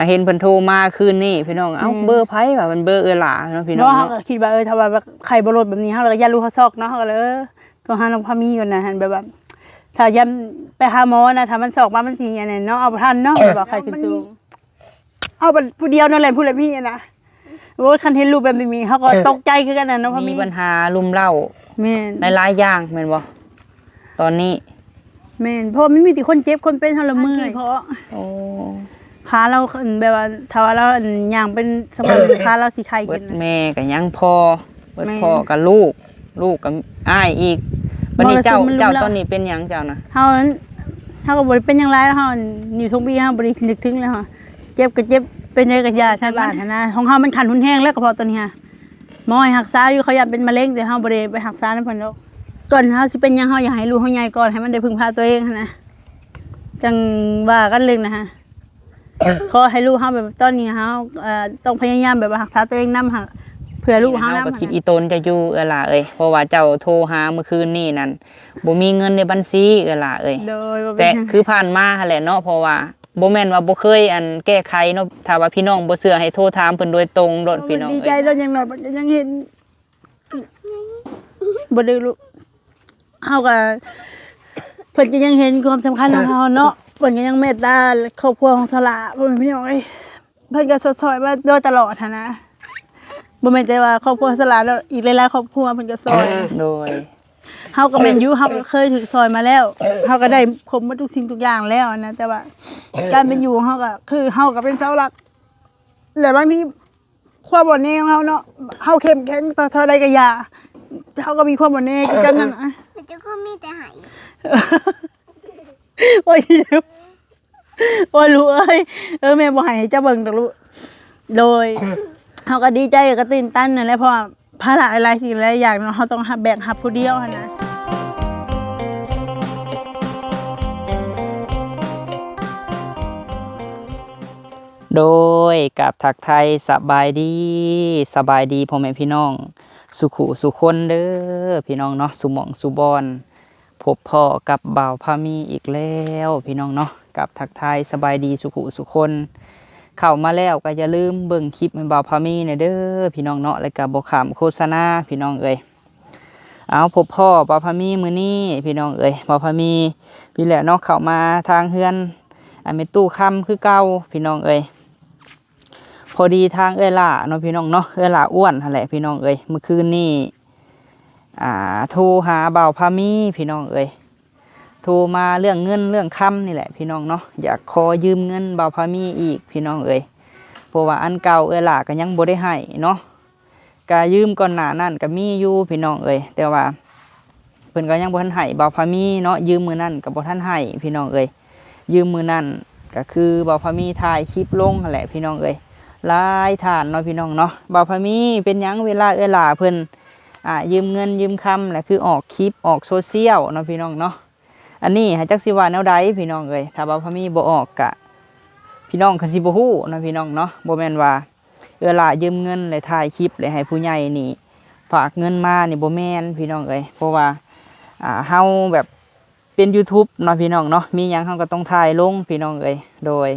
ເຫັນເພິ່ນໂທມາຄືນນີ້ພີ່ນ້ອງ ເອົ້າ ແມ່ນ ເບີໃຜວະ ມັນເບີເອື້ອຍຫຼ້າເນາະພີ່ນ້ອງເນາະ ເຮົາກໍຄິດວ່າ ເອີ ຖ້າວ່າໄຂ້ບໍ່ລົດແບບນີ້ ເຮົາກໍຢ້ານລູກເຮົາຊັອກເນາະ ເຮົາກໍເລີຍ ໂທຫານ້ອງພາມີກ່ອນນະ ຫັ້ນແບບວ່າ ຖ້າຢ້ານໄປຫາໝໍນະ ຖ້າມັນຊອກມາ ມັນຊິອັນນັ້ນເນາະ ເອົາບໍ່ທັນເນາະ ແບບວ່າໄຂ້ຂຶ້ນສູງ ເອົາບັດຜູ້ດຽວນັ້ນແຫຼະ ຜູ້ລະມີນະ ໂອ້ຍ ຄັນເຫັນຮູບແບບນີ້ ເຮົາກໍຕົກໃຈຄືກັນນະເນາະ ມີບັນຫາລຸມເລົ້າ ແມ່ນ ຫຼາຍໆຢ່າງແມ່ນບໍ່ ຕອນນີ້ ແມ່ນ ເພາະວ່າມັນມີແຕ່ຄົນເຈັບຄົນເປັນ ເຮົາລະເມື່ອຍ ໂອ້ ຂາລາວ ແບບວ່າ ຖ້າວ່າລາວ ອັນ ຍ່າງເປັນສະພາບ ຂາລາວຊິໄຄຂຶ້ນ ແມ່ກໍຍັງພໍ ເບິດພໍ່ກັບລູກ ລູກກັບອ້າຍອີກ ບັດນີ້ເຈົ້າ ເຈົ້າຕອນນີ້ເປັນຫຍັງເຈົ້ານະ ເຮົາ ເຮົາກໍບໍ່ໄດ້ເປັນຫຍັງຫຼາຍ ເຮົາຢູ່ຊົງບີ ເຮົາບໍ່ໄດ້ນຶກເຖິງແລ້ວ ເຈັບກໍເຈັບ ເປັນໃດກໍຢາ ຊາວບ້ານຫັ້ນນະ ຂອງເຮົາມັນຂັ້ນຮຸນແຮງແລ້ວ ກະເພາະຕອນນີ້ຫາ ໝໍໃຫ້ຮັກສາຢູ່ ເຂົາຢ້ານເປັນມະເຮັງ ແຕ່ເຮົາບໍ່ໄດ້ໄປຮັກສານຳເພິ່ນດອກ ກ່ອນເຮົາຊິເປັນຫຍັງ ເຮົາຢາກໃຫ້ລູກເຮົາໃຫຍ່ກ່ອນ ໃຫ້ມັນໄດ້ເພິ່ງພາຕົວເອງຫັ້ນນະ ຈັ່ງວ່າກັນເລື່ອງນະ ຂໍໃຫ້ລູກເຮົາແບບ ຕອນນີ້ເຮົາ ເອີ ຕ້ອງພະຍາຍາມແບບວ່າຮັກສາຕົວເອງນຳ ເພື່ອລູກເຮົານຳ ເຮົາກໍຄິດອີ່ຕົນເຈົ້າຢູ່ເອື້ອຍຫຼ້າເອີຍ ເພາະວ່າເຈົ້າໂທຫາມື້ຄືນນີ້ນັ້ນ ບໍ່ມີເງິນໃນບັນຊີເອື້ອຍຫຼ້າເອີຍ ໂດຍ ແຕ່ຄືຜ່ານມາຫັ້ນແຫຼະເນາະ ເພາະວ່າບໍ່ແມ່ນວ່າບໍ່ເຄີຍ ອັນ ແກ້ໄຂເນາະ ຖ້າວ່າພີ່ນ້ອງບໍ່ເຊື່ອໃຫ້ໂທຖາມເພິ່ນໂດຍຕົງໂລດ ໂດຍ ພີ່ນ້ອງ ດີໃຈໂດຍ ຢ່າງໜ້ອຍເພິ່ນກໍຍັງເຫັນ ບໍ່ດື້ລູກ ເຮົາກໍ ເພິ່ນກໍຍັງເຫັນຄວາມສຳຄັນຂອງເຮົາເນາະ ເພິ່ນກໍຍັງເມດຕາຄອບຄົວຂອງສາລາ ພໍ່ແມ່ພີ່ນ້ອງເອີຍ ເພິ່ນກໍຊ່ອຍໆມາໂດຍຕະຫຼອດຫັ້ນນະ ບໍ່ແມ່ນແຕ່ວ່າຄອບຄົວສາລາເນາະ ອີກຫຼາຍໆຄອບຄົວເພິ່ນກໍຊ່ອຍ ໂດຍ ເຮົາກໍແມ່ນຢູ່ ເຮົາກໍເຄີຍຖືກຊ່ອຍມາແລ້ວ ເຮົາກໍໄດ້ຄົບໝົດທຸກສິ່ງທຸກຢ່າງແລ້ວນະ ແຕ່ວ່າການເປັນຢູ່ຂອງເຮົາກໍຄືເຮົາກໍເປັນເສົາຫຼັກ ແລະບາງທີ ຄວາມອ່ອນແອຂອງເຮົາເນາະ ເຮົາເຂັ້ມແຂງເທົ່າໃດກໍຢ່າ ເຮົາກໍມີຄວາມອ່ອນແອຄືກັນນັ້ນນະ ແຕ່ເຈົ້າຄືມີແຕ່ໃຫ້ ໂອ້ຍ ໂອ້ຍ ລູກເອີຍ ເອີ ແມ່ບໍ່ໃຫ້ເຈົ້າເບິ່ງດອກລູກ ໂດຍ ເຮົາກໍດີໃຈ ກໍຕື່ນຕັນນັ້ນແຫຼະ ເພາະວ່າພາລະຫຼາຍໆສິ່ງຫຼາຍຢ່າງເນາະ ເຮົາຕ້ອງຮັບ ແບກຮັບຜູ້ດຽວຫັ້ນນະ. ໂດຍ ກາບທັກທາຍສະບາຍດີ ສະບາຍດີພໍ່ແມ່ພີ່ນ້ອງສູ່ຄູ່ສູ່ຄົນເດີພີ່ນ້ອງເນາະ ສູ່ໝ່ອງສູ່ບ່ອນ ພົບພໍ້ກັບບ່າວພາມີອີກແລ້ວພີ່ນ້ອງເນາະ ກາບທັກທາຍສະບາຍດີສູ່ຄູ່ສູ່ຄົນ ເຂົ້າມາແລ້ວກໍຢ່າລືມເບິ່ງຄລິບໃຫ້ບ່າວພາມີແດ່ເດີພີ່ນ້ອງເນາະ ແລ້ວກໍບໍ່ຂ້າມໂຄສະນາພີ່ນ້ອງເອີຍ. ເອົາ ພົບພໍ້ບ່າວພາມີມື້ນີ້ພີ່ນ້ອງເອີຍ ບ່າວພາມີນີ້ແຫຼະເນາະ ເຂົ້າມາທາງເຮືອນ ອາ ແມ່ຕູ້ຄຳຄືເກົ່າພີ່ນ້ອງເອີຍ ພໍດີທາງເອື້ອຍຫຼ້າເນາະພີ່ນ້ອງເນາະ ເອື້ອຍຫຼ້າອ້ວນຫັ້ນແຫຼະພີ່ນ້ອງເອີຍ ມື້ຄືນນີ້ ອາ ໂທຫາບ່າວພາມີພີ່ນ້ອງເອີຍ ໂທມາເລື່ອງເງິນເລື່ອງຄຳນີ້ແຫຼະພີ່ນ້ອງເນາະ ຢາກຂໍຢືມເງິນບ່າວພາມີອີກພີ່ນ້ອງເອີຍ ເພາະວ່າອັນເກົ່າເອື້ອຍຫຼ້າກໍຍັງບໍ່ໄດ້ໃຫ້ເນາະ ກະຢືມກ່ອນໜ້ານັ້ນກະມີຢູ່ພີ່ນ້ອງເອີຍ ແຕ່ວ່າເພິ່ນກໍຍັງບໍ່ທັນໃຫ້ບ່າວພາມີເນາະ ຢືມມື້ນັ້ນກໍບໍ່ທັນໃຫ້ພີ່ນ້ອງເອີຍ ຢືມມື້ນັ້ນກໍຄືບ່າວພາມີຖ່າຍຄລິບລົງຫັ້ນແຫຼະພີ່ນ້ອງເອີຍ ຫຼາຍທ່ານເນາະພີ່ນ້ອງເນາະ ບ່າວພາມີເປັນຫຍັງເວລາເອື້ອຍຫຼ້າເພິ່ນ ອາ ຢືມເງິນຢືມຄຳແຫຼະ ຄືອອກຄລິບອອກໂຊຊຽວເນາະພີ່ນ້ອງເນາະ ອັນນີ້ຫາຈັກຊິວ່າແນວໃດພີ່ນ້ອງເອີຍ ຖ້າບ່າວພາມີບໍ່ອອກກະ ພີ່ນ້ອງກໍຊິບໍ່ຮູ້ເນາະພີ່ນ້ອງເນາະ ບໍ່ແມ່ນວ່າ ເອື້ອຍຫຼ້າຢືມເງິນ ແລະ ຖ່າຍຄລິບ ແລະ ໃຫ້ຜູ້ໃຫຍ່ນີ້ຝາກເງິນມານີ້ ບໍ່ແມ່ນພີ່ນ້ອງເອີຍ ເພາະວ່າ ອາ ເຮົາແບບເປັນ YouTube ເນາະພີ່ນ້ອງເນາະ ມີຫຍັງເຮົາກໍຕ້ອງຖ່າຍລົງພີ່ນ້ອງເອີຍ ໂດຍ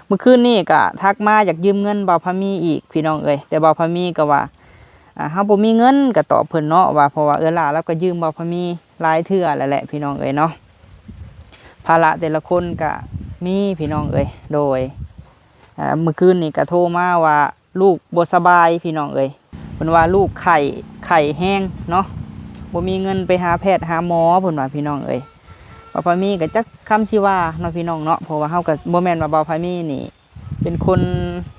ມື້ຄືນນີ້ກໍທັກມາຢາກຢືມເງິນບ່າວພາມີອີກພີ່ນ້ອງເອີຍ ແຕ່ບ່າວພາມີກໍວ່າ ອາ ເຮົາບໍ່ມີເງິນ ກໍຕອບເພິ່ນເນາະວ່າ ເພາະວ່າເອື້ອຍຫຼ້າລາວກໍຢືມບ່າວພາມີຫຼາຍເທື່ອແລ້ວແຫຼະພີ່ນ້ອງເອີຍເນາະ ພາລະແຕ່ລະຄົນກໍມີພີ່ນ້ອງເອີຍ ໂດຍ ອາ ມື້ຄືນນີ້ກໍໂທມາວ່າ ລູກບໍ່ສະບາຍພີ່ນ້ອງເອີຍ ເພິ່ນວ່າລູກໄຂ້ ໄຂ້ແຮງເນາະ ບໍ່ມີເງິນໄປຫາແພດຫາໝໍ ເພິ່ນວ່າພີ່ນ້ອງເອີຍ ບ່າວພາມີກໍຈັກຄຳຊິວ່າເນາະພີ່ນ້ອງເນາະ ເພາະວ່າເຮົາກໍບໍ່ແມ່ນວ່າບ່າວພາມີນີ້ເປັນຄົນ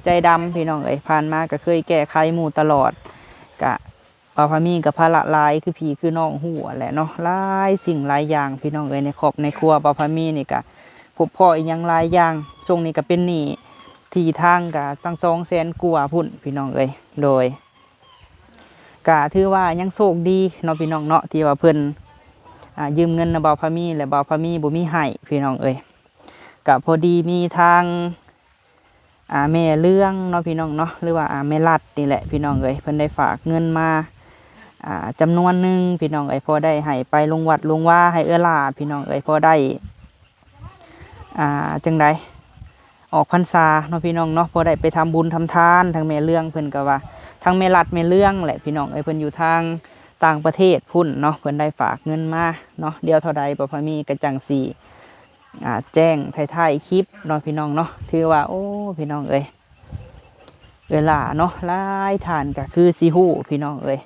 ໃຈດຳພີ່ນ້ອງເອີຍ ຜ່ານມາກໍເຄີຍແກ້ໄຂໝູ່ຕະຫຼອດ ກະ ບ່າວພາມີກໍພາລະຫຼາຍຄືພີ່ຄືນ້ອງຮູ້ຫັ້ນແຫຼະເນາະ ຫຼາຍສິ່ງຫຼາຍຢ່າງພີ່ນ້ອງເອີຍ ໃນຄອບໃນຄົວບ່າວພາມີນີ້ກະພົບພໍ້ອີ່ຫຍັງຫຼາຍຢ່າງ ຊ່ວງນີ້ກໍເປັນໜີ້ທີ່ທາງກະຕັ້ງສອງແສນກວ່າພຸ້ນພີ່ນ້ອງເອີຍ ໂດຍ ກະຖືວ່າຍັງໂຊກດີເນາະພີ່ນ້ອງເນາະ ທີ່ວ່າເພິ່ນ ອາ ຢືມເງິນນຳບ່າວພາມີ ແລະ ບ່າວພາມີບໍ່ມີໃຫ້ພີ່ນ້ອງເອີຍ ກະພໍດີມີທາງ ອາ ແມ່ເລື່ອງເນາະພີ່ນ້ອງເນາະ ຫຼືວ່າ ອາ ແມ່ລັດນີ້ແຫຼະພີ່ນ້ອງເອີຍ ເພິ່ນໄດ້ຝາກເງິນມາ ອາ ຈຳນວນໜຶ່ງພີ່ນ້ອງເອີຍ ພໍໄດ້ໃຫ້ໄປລົງວັດລົງວາໃຫ້ເອື້ອຍຫຼ້າພີ່ນ້ອງເອີຍ ພໍໄດ້ ອາ ຈັ່ງໃດ ອອກພັນສາເນາະ ພີ່ນ້ອງເນາະ ພໍໄດ້ໄປທຳບຸນທຳທານ. ທາງແມ່ເລື່ອງເພິ່ນກໍວ່າ ທາງແມ່ລັດແມ່ເລື່ອງແຫຼະ ພີ່ນ້ອງເອີຍ ເພິ່ນຢູ່ທາງຕ່າງປະເທດພຸ້ນເນາະ ເພິ່ນໄດ້ຝາກເງິນມາເນາະ. ດຽວເທົ່າໃດບໍ່ພາມີກໍຈັ່ງຊິ ອ່າ ແຈ້ງທ້າຍໆຄລິບເນາະ ພີ່ນ້ອງເນາະ. ຖືວ່າ ໂອ້ ພີ່ນ້ອງເອີຍ ເອື້ອຍຫຼ້າເນາະ ຫຼາຍທ່ານກໍຄືຊິຮູ້ ພີ່ນ້ອງເອີຍ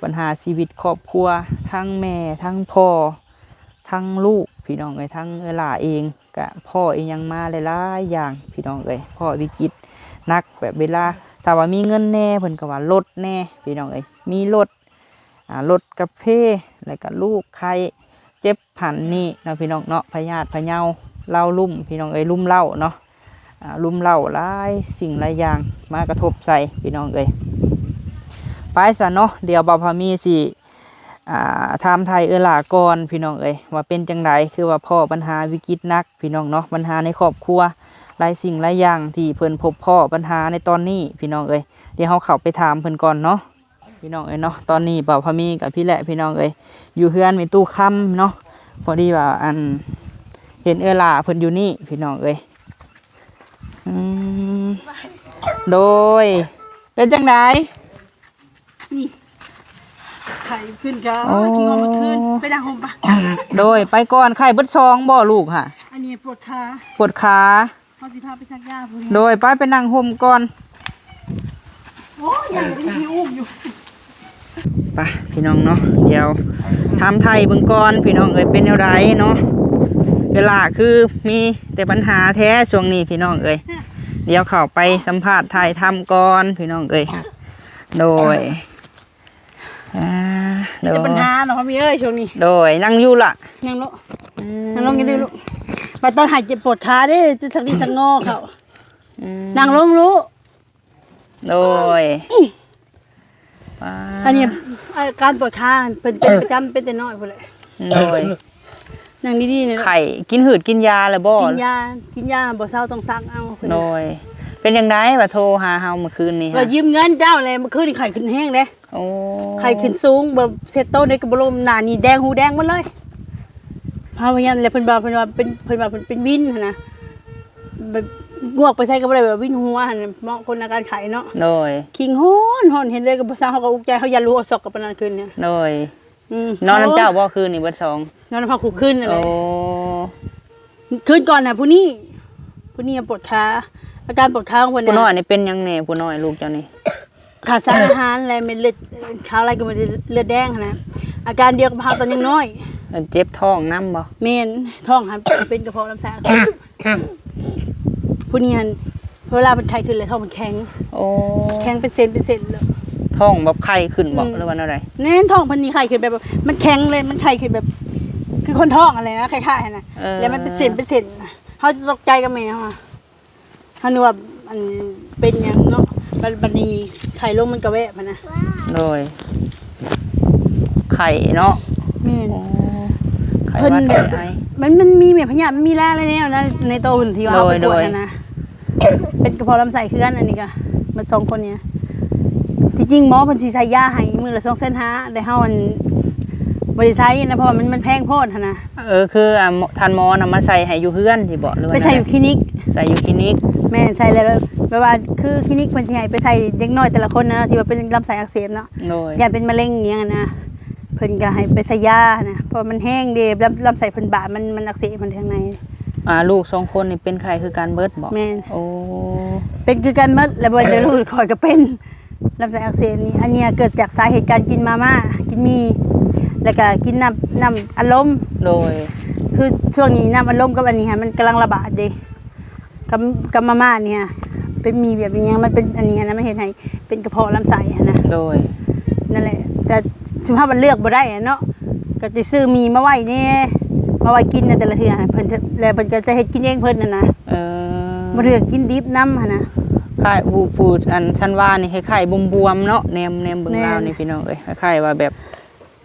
ບັນຫາຊີວິດຄອບຄົວ ທັງແມ່ ທັງພໍ່ ທັງລູກ ພີ່ນ້ອງເອີຍ. ທັງເອື້ອຍຫຼ້າເອງກະພໍ້ອີ່ຫຍັງມາຫຼາຍໆຢ່າງ ພີ່ນ້ອງເອີຍ ພໍ້ວິກິດໜັກ ແບບເວລາ ຖ້າວ່າມີເງິນແດ່ ເພິ່ນກໍວ່າລົດແດ່ ພີ່ນ້ອງເອີຍ ມີລົດ ອ່າ ລົດກະເພ ແລ້ວກະລູກໄຂ້ ເຈັບຫັ້ນນີ້ເນາະ ພີ່ນ້ອງເນາະ ພະຍາດພະເຍົາ ເລົາລຸ່ມ ພີ່ນ້ອງເອີຍ ລຸ່ມເລົາເນາະ ອ່າ ລຸ່ມເລົາ ຫຼາຍສິ່ງຫຼາຍຢ່າງມາກະທົບໃສ່ ພີ່ນ້ອງເອີຍ. ໄປຊະເນາະ ດຽວບ່າວພາມີຊິ ອ່າ ຖາມໄຖ່ເອື້ອຍຫຼ້າກ່ອນ ພີ່ນ້ອງເອີຍ ວ່າເປັນຈັ່ງໃດ ຄືວ່າພໍ້ບັນຫາວິກິດໜັກ ພີ່ນ້ອງເນາະ ບັນຫາໃນຄອບຄົວ ຫຼາຍສິ່ງຫຼາຍຢ່າງທີ່ເພິ່ນພົບພໍ້ບັນຫາໃນຕອນນີ້ ພີ່ນ້ອງເອີຍ. ດຽວເຮົາເຂົ້າໄປຖາມເພິ່ນກ່ອນເນາະ ພີ່ນ້ອງເອີຍເນາະ. ຕອນນີ້ບ່າວພາມີກັບພີ້ແຫຼະ ພີ່ນ້ອງເອີຍ ຢູ່ເຮືອນແມ່ຕູ້ຄຳເນາະ ພໍດີວ່າ ອັນ ເຫັນເອື້ອຍຫຼ້າເພິ່ນຢູ່ນີ້ ພີ່ນ້ອງເອີຍ. ອືມ ໂດຍ ເປັນຈັ່ງໃດ? ນີ້ ໄຂ້ຂຶ້ນກະ ໂອ້ ກິນຮອດມື້ຄືນ ໄປນັ່ງຮົ່ມປະ. ໂດຍ ໄປກ່ອນ ໄຂ້ເບິດສອງບໍ່ລູກຫະ? ອັນນີ້ປວດຂາ ປວດຂາ ເຮົາຊິພາໄປສັກຢາພຸ້ນ. ໂດຍ ໄປ ໄປນັ່ງຮົ່ມກ່ອນ. ໂອ້ຍ ຍັງເປັນທີ່ອຸ້ມຢູ່. ໄປ ພີ່ນ້ອງເນາະ ດຽວຖາມໄຖ່ເບິ່ງກ່ອນ ພີ່ນ້ອງເອີຍ ເປັນແນວໃດເນາະ. ເວລາຄືມີແຕ່ບັນຫາແທ້ຊ່ວງນີ້ ພີ່ນ້ອງເອີຍ. ດຽວເຂົ້າໄປສຳພາດຖ່າຍທຳກ່ອນ ພີ່ນ້ອງເອີຍ. ໂດຍ ອ່າ ໂດຍ ມີແຕ່ບັນຫາເນາະ ພາມີເອີຍ ຊ່ວງນີ້. ໂດຍ ນັ່ງຢູ່ລະ ນັ່ງໂລະ ອືມ ນັ່ງລົງຢູ່ເດີລູກ. ບາດຕອນຫາຍເຈັບປວດຂາເດ້ ຈະສັກດີ້ສັກງໍເຂົ້າ. ອືມ ນັ່ງລົງລູກ. ໂດຍ ອືມ ປາ ອັນນີ້ ອາການປວດຂາເພິ່ນເປັນປະຈຳ ເປັນແຕ່ນ້ອຍພຸ້ນແຫຼະ. ໂດຍ ນັ່ງດີໆນີ້ ໄຂ້ ກິນຫືດກິນຢາແລ້ວບໍ່? ກິນຢາ ກິນຢາບໍ່ເຊົາ ຕ້ອງສັກເອົາ. ໂດຍ ເປັນຈັ່ງໃດວ່າໂທຫາເຮົາມື້ຄືນນີ້ ວ່າຢືມເງິນເຈົ້າແຫຼະ ມື້ຄືນນີ້ໄຂ້ຂຶ້ນແຮງເດ້. ໂອ້ ໄຂ້ຂຶ້ນສູງ ແບບເຊັດໂຕນີ້ກໍບໍ່ລົງ ໜ້ານີ້ແດງຫູແດງໝົດເລີຍ. ພະຍາຍາມ ແລ້ວເພິ່ນວ່າ ເພິ່ນວ່າເປັນ ເພິ່ນວ່າເພິ່ນເປັນວິນຫັ້ນນະ ແບບງວກໄປໃສກໍບໍ່ໄດ້ ແບບວິນຫົວຫັ້ນ ເໝາະຄົນອາການໄຂ້ເນາະ. ໂດຍ ຄີງຮ້ອນ ຮ້ອນເຫັນເລີຍກໍບໍ່ເຊົາ ເຮົາກໍອຸກໃຈ ເຮົາຢ້ານລູກເຮົາຊັອກກັບປານນັ້ນຄືນນີ້. ໂດຍ ອືມ ນອນນຳເຈົ້າບໍ່ຄືນນີ້ເບິດສອງ? ນອນນຳເຮົາຄູ່ຄືນນັ້ນແຫຼະ. ໂອ້ ຄືນກ່ອນນະ ຜູ້ນີ້ ຜູ້ນີ້ປວດຂາ ອາການປວດຂາຂອງເພິ່ນນະ. ຜູ້ນ້ອຍນີ້ເປັນຫຍັງແດ່? ຜູ້ນ້ອຍລູກເຈົ້ານີ້ ຂາດສານອາຫານ ແລະ ເມັດເລືອດຂາວໄຫຼ ກໍເປັນເລືອດແດງຫັ້ນນະ ອາການດຽວກັບເຮົາຕອນຍັງນ້ອຍ. ເຈັບທ້ອງນຳບໍ່? ແມ່ນ ທ້ອງຫັ້ນເປັນກະເພາະລຳໄສ້ອັກເສບ. ຜູ້ນີ້ຫັ້ນ ເວລາເພິ່ນໄຂ້ຂຶ້ນແລ້ວທ້ອງມັນແຂງ. ໂອ້ ແຂງເປັນເສັ້ນເປັນເສັ້ນເລີຍ. ທ້ອງແບບໄຂ້ຂຶ້ນບໍ່? ອືມ ຫຼືວ່າແນວໃດ? ແມ່ນ ທ້ອງເພິ່ນນີ້ໄຂ້ຂຶ້ນແບບ ມັນແຂງເລີຍ ມັນໄຂ້ຂຶ້ນແບບ ຄືຄົນທ້ອງຫັ້ນແຫຼະນະ ຄ້າຍໆຫັ້ນນະ. ເອີ ແລ້ວມັນເປັນເສັ້ນເປັນເສັ້ນ ເຮົາຕົກໃຈກັບແມ່ເຮົາ ເຮົານຶກວ່າ ອັນ ເປັນຫຍັງເນາະ ບັດ ບັດນີ້ໄຂ້ລົງມັນກະແວບຫັ້ນນະ. ໂດຍ ໄຂ້ເນາະ. ແມ່ນ ໂອ້ ໄຂ້ຫວັດ ເພິ່ນແບບ ໄຂ້ໄອ ມັນ ມັນມີແມ່ພະຍາດ ມັນມີຫຼາຍໆແນວນະ ໃນໂຕເພິ່ນທີ່ວ່າເຮົາໄປກວດຫັ້ນນະ. ໂດຍ ໂດຍ ເປັນກະເພາະລຳໄສ້ຄືກັນ ອັນນີ້ກະ ໝົດສອງຄົນນີ້. ທີ່ຈິງໝໍເພິ່ນຊິໃສ່ຢາໃຫ້ມື້ລະສອງແສນຫ້າ ແຕ່ເຮົາ ອັນ ບໍ່ໄດ້ໃສ່ນະ ເພາະວ່າມັນ ມັນແພງໂພດຫັ້ນນະ. ເອີ ຄື ອ່າ ທ່ານໝໍນຳມາໃສ່ໃຫ້ຢູ່ເຮືອນຊິບໍ ຫຼືວ່າ ໄປໃສ່ຢູ່ຄລີນິກ. ໃສ່ຢູ່ຄລີນິກ. ແມ່ນ ໃສ່ແລ້ວ ແບບວ່າ ຄືຄລີນິກເພິ່ນຊິໃຫ້ໄປໃສ່ເດັກນ້ອຍແຕ່ລະຄົນນະ ທີ່ວ່າເປັນລຳໄສ້ອັກເສບເນາະ. ໂດຍ ຢ້ານເປັນມະເຮັງອີ່ຫຍັງຫັ້ນນະ ເພິ່ນກໍໃຫ້ໄປໃສ່ຢາຫັ້ນນະ ເພາະວ່າມັນແຮງເດ້ ລຳ ລຳໄສ້ເພິ່ນບາດ ມັນ ມັນອັກເສບຫັ້ນ ທາງໃນ. ອ່າ ລູກສອງຄົນນີ້ເປັນໄຂ້ຄືກັນເບິດບໍ? ແມ່ນ. ໂອ້ ເປັນຄືກັນໝົດ ແລ້ວບໍ່ແຕ່ລູກຂ້ອຍກໍເປັນ ລຳໄສ້ອັກເສບນີ້ ອັນເນີ້ຍເກີດຈາກສາເຫດການກິນມາມ່າ ກິນໝີ່ ແລ້ວກະກິນນ້ຳ ນ້ຳອັດລົມ. ໂດຍ ຄືຊ່ວງນີ້ນ້ຳອັດລົມກັບອັນນີ້ຫັ້ນ ມັນກຳລັງລະບາດເດ້ ກັບ ກັບມາມ່ານີ້ຫັ້ນ ເປັນໝີ່ແບບອີ່ຫຍັງ ມັນເປັນອັນນີ້ຫັ້ນນະ ມັນເຮັດໃຫ້ເປັນກະເພາະລຳໄສ້ຫັ້ນນະ. ໂດຍ ນັ້ນແຫຼະ ແຕ່ຊຸມເຮົາມັນເລືອກບໍ່ໄດ້ຫັ້ນເນາະ ກໍຈະຊື້ໝີ່ມາໄວ້ແດ່ ມາໄວ້ກິນໃນແຕ່ລະເທື່ອ ເພິ່ນ ແລ້ວເພິ່ນກໍຈະເຮັດກິນເອງເພິ່ນຫັ້ນນະ. ເອີ ບໍ່ເລືອກກິນດິບນຳຫັ້ນນະ. ຄ້າຍຜູ້ ຜູ້ ອັນ ສັນວານີ້ຄ້າຍໆບວມໆເນາະ ແນມ ແນມເບິ່ງລາວນີ້ ແມ່ນ ພີ່ນ້ອງເອີຍ ຄ້າຍໆວ່າແບບ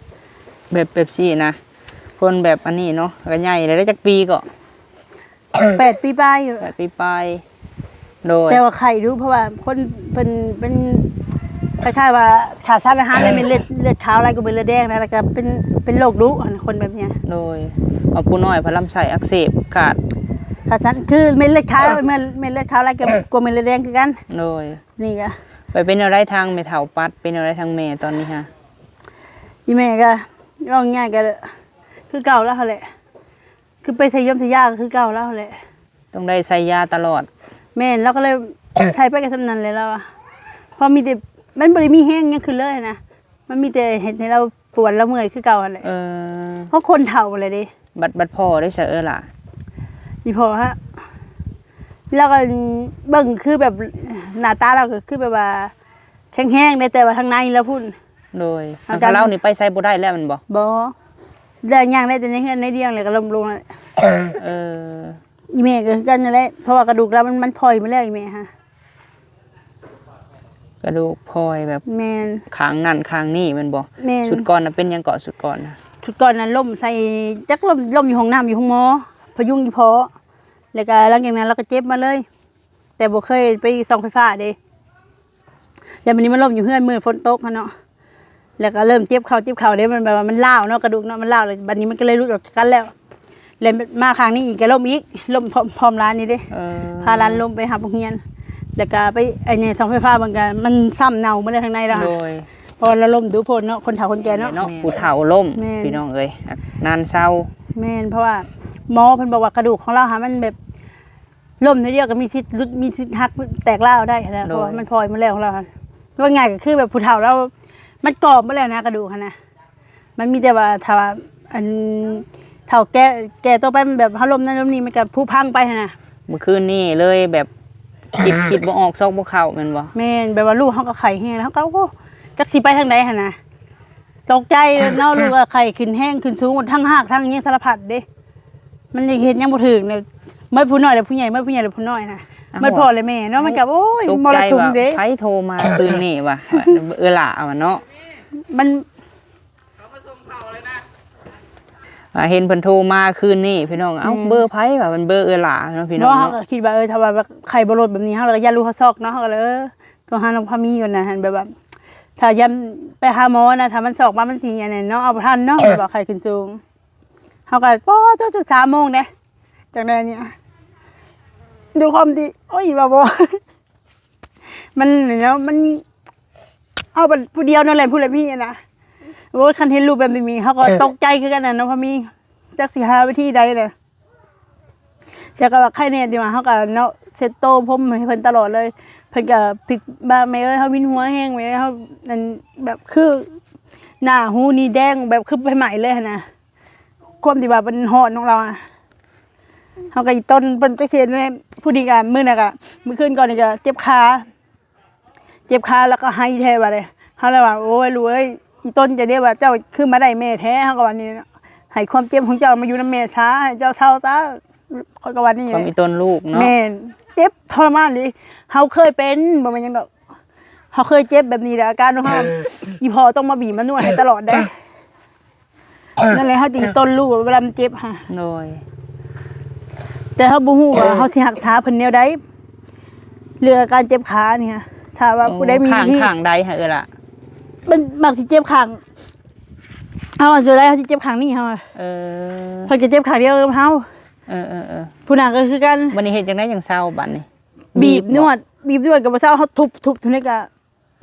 ແບບ ແບບຊີ້ນະ ຄົນແບບອັນນີ້ເນາະ ກໍໃຫຍ່ແລ້ວ ໄດ້ຈັກປີເກາະ? ແປດປີປາຍ. ແປດປີປາຍ. ໂດຍ ແຕ່ວ່າໄຂ້ດຸ ເພາະວ່າຄົນເພິ່ນເປັນຄ້າຍໆວ່າຂາດສານອາຫານ ແລ້ວເມັດເລືອດ ເລືອດຂາວຫຼາຍກວ່າເມັດເລືອດແດງນະ ແລ້ວກໍເປັນ ເປັນໂລກດຸຫັ້ນ ຄົນແບບເນີ້ຍ. ໂດຍ ເອົາ ຜູ້ນ້ອຍເພິ່ນລຳໄສ້ອັກເສບ ຂາດ ປະສານ ຄືເມັດເລືອດຂາວ ເມັດ ເມັດເລືອດຂາວຫຼາຍກວ່າເມັດເລືອດແດງຄືກັນ. ໂດຍ ນີ້ກະ ໄປເປັນແນວໃດທາງແມ່ເຖົ້າປັດ ເປັນແນວໃດທາງແມ່ຕອນນີ້ຮະ? ອີ່ແມ່ກະເວົ້າງ່າຍກະຄືເກົ່າລາວຫັ້ນແຫຼະ ຄືໄປໃສ່ຢາໃສ່ຢາກະຄືເກົ່າລາວຫັ້ນແຫຼະ ຕ້ອງໄດ້ໃສ່ຢາຕະຫຼອດ. ແມ່ນ ລາວກະເລີຍ ໃສ່ໄປກະສ່ຳນັ້ນແຫຼະລາວວ່າ ເພາະມີແຕ່ ມັນບໍ່ໄດ້ມີແຮງຫຍັງຂຶ້ນເລີຍຫັ້ນນະ ມັນມີແຕ່ເຮັດໃຫ້ລາວປວດລາວເມື່ອຍຄືເກົ່າຫັ້ນແຫຼະ. ເອີ ເພາະຄົນເຖົ້າແຫຼະເດ້. ບັດ ບັດພໍ່ເດ້ຊະເອື້ອຍຫຼ້າ? ອີ່ພໍ່ຮະ ລາວກະເບິ່ງຄືແບບ ໜ້າຕາລາວກະຄືແບບວ່າແຂງແຮງເດ້ ແຕ່ວ່າທາງໃນລາວພຸ້ນ. ໂດຍ ອາການ ທາງລາວນີ້ໄປໃສບໍ່ໄດ້ແລ້ວແມ່ນບໍ່? ບໍ່ ໄດ້ຍ່າງໄດ້ແຕ່ໃນເຮືອນໃນດຽວແຫຼະກະລົ້ມລົງ. ເອີ ອີ່ແມ່ກະຄືກັນຫັ້ນແຫຼະ ເພາະວ່າກະດູກລາວມັນ ມັນພອຍໝົດແລ້ວ ອີ່ແມ່ຫາ ກະດູກພອຍແບບ ແມ່ນ ຂ້າງນັ້ນຂ້າງນີ້ແມ່ນບໍ່? ແມ່ນ ຊຸດກ່ອນນະເປັນຫຍັງເກາະ ຊຸດກ່ອນນະ? ຊຸດກ່ອນນະລົ້ມໃສ່ ຈັກລົ້ມ ລົ້ມຢູ່ຫ້ອງນ້ຳ ຢູ່ໂຮງໝໍ ພະຍຸງອີ່ພໍ່ ແລ້ວກະຫຼັງຈາກນັ້ນລາວກະເຈັບມາເລີຍ ແຕ່ບໍ່ເຄີຍໄປສ່ອງໄຟຟ້າເດ້. ແລ້ວບາດນີ້ມາລົ້ມຢູ່ເຮືອນມື້ຝົນຕົກຫັ້ນເນາະ ແລ້ວກະເລີ່ມເຈັບເຂົ່າ ເຈັບເຂົ່າເດ້ ມັນແບບວ່າມັນລ້າວເນາະ ກະດູກເນາະ ມັນລ້າວ ແລ້ວບາດນີ້ມັນກະເລີຍຫຼຸດອອກຈາກກັນແລ້ວ. ແລ້ວມາຄັ້ງນີ້ອີກກະລົ້ມອີກ ລົ້ມພ້ອມ ພ້ອມຫຼານນີ້ເດ້. ເອີ ພາຫຼານລົງໄປຮັບໂຮງຮຽນ ແລ້ວກະໄປ ອັນນີ້ ສ່ອງໄຟຟ້າມັນກະ ມັນຊ້ຳເນົ່າໝົດແລ້ວທາງໃນລາວ. ໂດຍ ເພາະວ່າລາວລົ້ມດຸໂພດເນາະ ຄົນເຖົ້າຄົນແກ່ເນາະ. ແມ່ນເນາະ ຜູ້ເຖົ້າລົ້ມ ແມ່ນ ພີ່ນ້ອງເອີຍ ນານເຊົາ. ແມ່ນ ເພາະວ່າໝໍເພິ່ນບອກວ່າກະດູກຂອງລາວຫັ້ນມັນແບບ ລົ້ມໜ້ອຍດຽວກະມີສິດຫຼຸດ ມີສິດຫັກແຕກລາວໄດ້ຫັ້ນນະ. ໂດຍ ເພາະວ່າມັນພອຍໝົດແລ້ວຂອງລາວຫັ້ນ ເວົ້າງ່າຍກະຄືແບບຜູ້ເຖົ້າລາວ ມັນກອບໝົດແລ້ວນະກະດູກຫັ້ນນະ. ມັນມີແຕ່ວ່າ ຖ້າວ່າ ອັນ ເຖົ້າແກ່ ແກ່ໂຕໄປ ມັນແບບເຮົາລົ້ມນັ້ນລົ້ມນີ້ ມັນກະຜຸພັງໄປຫັ້ນນະ. ມື້ຄືນນີ້ເລີຍແບບ ຄິດ ຄິດບໍ່ອອກ ຊອກບໍ່ເຂົ້າແມ່ນບໍ່? ແມ່ນ ແບບວ່າລູກເຮົາກະໄຂ້ແຮງ ເຮົາກະ ໂອ້ ຈັກຊິໄປທາງໃດຫັ້ນນະ. ຕົກໃຈເນາະ ລູກກະໄຂ້ຂຶ້ນແຮງຂຶ້ນສູງ ທັງຮາກທັງຫຍັງສາລະພັດເດ້. ມັນຍັງເຮັດຫຍັງບໍ່ຖືກເລີຍ ໝົດຜູ້ນ້ອຍແລະຜູ້ໃຫຍ່ ໝົດຜູ້ໃຫຍ່ແລະຜູ້ນ້ອຍນະ. ອ້າວ ໝົດພໍ່ແລະແມ່ເນາະ ມັນກະ ໂອ້ຍ ໂຕກໃຈ ມໍລະສຸມເດ້. ວ່າໃຜໂທມາຄືນນີ້ວະ ເອື້ອຍຫຼ້າວ່າເນາະ ມັນ ອ່າ ເຫັນເພິ່ນໂທມາຄືນນີ້ພີ່ນ້ອງ ເອົ້າ ແມ່ນ ເບີໃຜວະ ມັນເບີເອື້ອຍຫຼ້າເນາະ ພີ່ນ້ອງເນາະ. ເຮົາກະຄິດວ່າ ເອີ ຖ້າວ່າໄຂ້ບໍ່ລົດແບບນີ້ ເຮົາກະຢ້ານລູກເຮົາຊັອກເນາະ ເຮົາກະເລີຍ ໂທຫານ້ອງພາມີກ່ອນນະ ຫັ້ນແບບວ່າ ຖ້າຢ້ານໄປຫາໝໍນະ ຖ້າມັນຊອກມາມັນຊິອັນນັ້ນເນາະ ເອົາບໍ່ທັນເນາະ ແບບວ່າໄຂ້ຂຶ້ນສູງ. ເຮົາກະ ໂອ້ ຈົນສາມໂມງເດ້ ຈັ່ງໃດນີ້ ດ້ວຍຄວາມທີ່ ໂອ້ຍ ວ່າບໍ່ ມັນແນວ ມັນ ເອົາບັດຜູ້ດຽວນັ້ນແຫຼະ ຜູ້ລະມີຫັ້ນນະ. ໂອ້ຍ ຄັນເຫັນຮູບແບບນີ້ ເຮົາກະ ເອີ ຕົກໃຈຄືກັນນະເນາະ ພາມີ ຈັກຊິຫາວິທີໃດເລີຍ. ແຕ່ກະວ່າໄຄແນ່ດີວ່າ ເຮົາກະເນາະ ເຊັດໂຕພົມໃຫ້ເພິ່ນຕະຫຼອດເລີຍ ເພິ່ນກະພິກມາ ແມ່ເອີຍ ເຮົາວິນຫົວແຮງ ແມ່ເອີຍ ເຮົາ ອັນ ແບບຄືໜ້າຫູນີ້ແດງ ແບບຄືໄຟໄໝ້ເລີຍຫັ້ນນະ. ຄວາມທີ່ວ່າມັນຮ້ອນຂອງລາວອະ ເຮົາກະອີ່ຕົນເພິ່ນຈັກເຮັດແນວໃດ. ຜູ້ນີ້ກະມື້ນັ້ນກະ ມື້ຄືນກ່ອນນີ້ກະເຈັບຂາ ເຈັບຂາແລ້ວກະໄຫ້ແທ້ບາດນີ້ ເຮົາເລີຍວ່າ ໂອ້ຍ ລູກເອີຍ ອີ່ຕົນ ເຈົ້າເດ້ວ່າ ເຈົ້າຄືມາໄດ້ແມ່ແທ້ ເຮົາກະວ່ານີ້ ໃຫ້ຄວາມເຈັບຂອງເຈົ້າມາຢູ່ນຳແມ່ຊາ ໃຫ້ເຈົ້າເຊົາຊາ ຂ້ອຍກະວ່ານີ້. ຄວາມອີ່ຕົນລູກເນາະ ແມ່ນ ເຈັບທໍລະມານອີ່ຫຼີ. ເຮົາເຄີຍເປັນ ບໍ່ແມ່ນຫຍັງດອກ ເຮົາເຄີຍເຈັບແບບນີ້ແຫຼະ ອາການຂອງເຮົາ ອີ່ພໍ່ຕ້ອງມາບີບມານວດໃຫ້ຕະຫຼອດເດ້. ນັ້ນແຫຼະ ເຮົາຈຶ່ງຕົ້ນລູກເວລາມັນເຈັບຫະ. ໂດຍ ແຕ່ເຮົາບໍ່ຮູ້ວ່າເຮົາຊິຮັກສາເພິ່ນແນວໃດ ເລື່ອງອາການເຈັບຂານີ້ຫະ. ຖ້າວ່າຜູ້ໃດມີວິທີ ຂ້າງໃດຫະເອື້ອຍລະ? ມັນມັກຊິເຈັບຂ້າງ ເຮົາສ່ວນຫຼາຍເຮົາຊິເຈັບຂ້າງນີ້ເຮົາ. ເອີ ເພິ່ນກະເຈັບຂ້າງດຽວກັບເຮົາ. ເອີໆໆ ຜູ້ນັ້ນກະຄືກັນ. ບາດນີ້ເຮັດຈັ່ງໃດຈັ່ງເຊົາບາດນີ້? ບີບນວດ ບີບນວດກະບໍ່ເຊົາ ເຮົາທຸບໆ ເທົ່າໃດກະ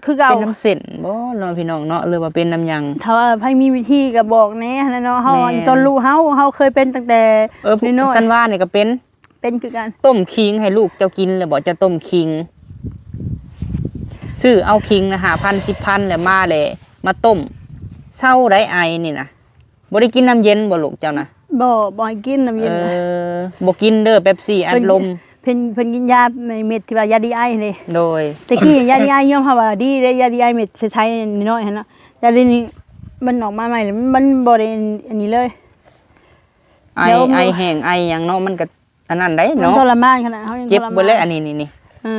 ຄືເກົ່າ. ເປັນນຳເສັ້ນບໍ່ເນາະ ພີ່ນ້ອງເນາະ ຫຼືວ່າເປັນນຳຫຍັງ? ຖ້າວ່າໃຜມີວິທີກະບອກແດ່ຫັ້ນນະເນາະ. ເຮົາ ແມ່ນ ອີ່ຕົນລູກເຮົາ ເຮົາເຄີຍເປັນຕັ້ງແຕ່ ເອີ ນ້ອຍໆ ສັນວານີ້ກະເປັນ ເປັນຄືກັນ. ຕົ້ມຂີງໃຫ້ລູກເຈົ້າກິນແລ້ວບໍ່? ເຈົ້າຕົ້ມຂີງ ຊື້ເອົາຂີງນະ ຫ້າພັນ ສິບພັນ ແລ້ວມາແລ້ວມາຕົ້ມ ເຊົາໄດ໋ ໄອນີ້ນະ. ບໍ່ໄດ້ກິນນ້ຳເຢັນບໍ່ລູກເຈົ້ານະ? ບໍ່ ບໍ່ໃຫ້ກິນນ້ຳເຢັນ. ເອີ ບໍ່ກິນເດີ ເປັບຊີ ອັດລົມ. ເພິ່ນ ເພິ່ນກິນຢາເມັດທີ່ວ່າຢາດີໄອເດ້. ໂດຍ ແຕ່ກີ້ຢາດີໄອຍອມຮັບວ່າດີເດ້ ຢາດີໄອເມັດໄທໆນ້ອຍໆຫັ້ນເນາະ. ແຕ່ດຽວນີ້ມັນອອກມາໃໝ່ ມັນບໍ່ໄດ້ອັນນີ້ເລີຍ. ໄອ ແລ້ວ ໄອແຫ້ງ ໄອຫຍັງເນາະ ມັນກະ ອັນນັ້ນໄດ໋ເນາະ ມັນທໍລະມານຂະໜາດ ເຮົາຍັງ ເຈັບເບິດແລ້ວ ອັນນີ້ນີ້ ເອີ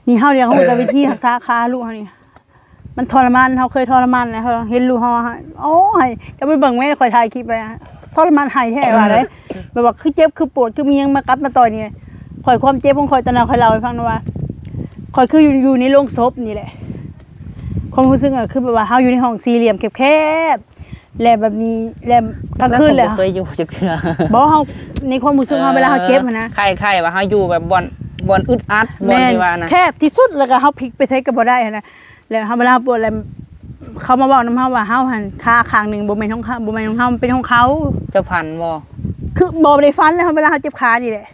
ນີ້ເຮົາຢາກຮູ້ແຕ່ວິທີຮັກສາຂາລູກເຮົານີ້ ມັນທໍລະມານ ເຮົາເຄີຍທໍລະມານແລ້ວ ເຮົາເຫັນລູກເຮົາ ໂອ້ຍ ເຈົ້າໄປເບິ່ງແມ້ ຂ້ອຍຖ່າຍຄລິບໄວ້ ທໍລະມານ ໄຫ້ແທ້ວ່າໄດ໋ ແບບວ່າຄືເຈັບຄືປວດ ຄືມີຫຍັງມາກັດມາຕ່ອຍນີ້. ຂ້ອຍ ຄວາມເຈັບຂອງຂ້ອຍ ຕອນນັ້ນຂ້ອຍເລົ່າໃຫ້ຟັງນະວ່າ ຂ້ອຍຄືຢູ່ ຢູ່ໃນໂລງສົບນີ້ແຫຼະ ຄວາມຮູ້ສຶກອະ ຄືແບບວ່າເຮົາຢູ່ໃນຫ້ອງສີ່ຫຼ່ຽມແຄບໆ ແລະແບບນີ້ ແລະກາງຄືນແຫຼະ ແລ້ວເຂົາບໍ່ເຄີຍຢູ່ຈັກເທື່ອ. ບໍ່ ເຮົາ ໃນຄວາມຮູ້ສຶກເຮົາ ເອີ ເວລາເຮົາເຈັບຫັ້ນນະ ຄ້າຍໆວ່າເຮົາຢູ່ແບບບ່ອນ ບ່ອນອຶດອັດ ບ່ອນທີ່ວ່ານະ ແຄບທີ່ສຸດ ແລ້ວກໍເຮົາພິກໄປໃສກໍບໍ່ໄດ້ຫັ້ນນະ. ແລ້ວເຮົາ ເວລາເຮົາປວດ ແລ້ວເຂົາມາເວົ້ານຳເຮົາວ່າ ເຮົາຫັ້ນ ຂາຂ້າງໜຶ່ງບໍ່ແມ່ນຂອງເຂົາ ບໍ່ແມ່ນຂອງເຮົາ ມັນເປັນຂອງເຂົາ. ເຈົ້າຝັນບໍ່? ຄືບໍ່ໄດ້ຝັນ ແລ້ວເຮົາ ເວລາເຮົາເຈັບຂານີ້ແຫຼະ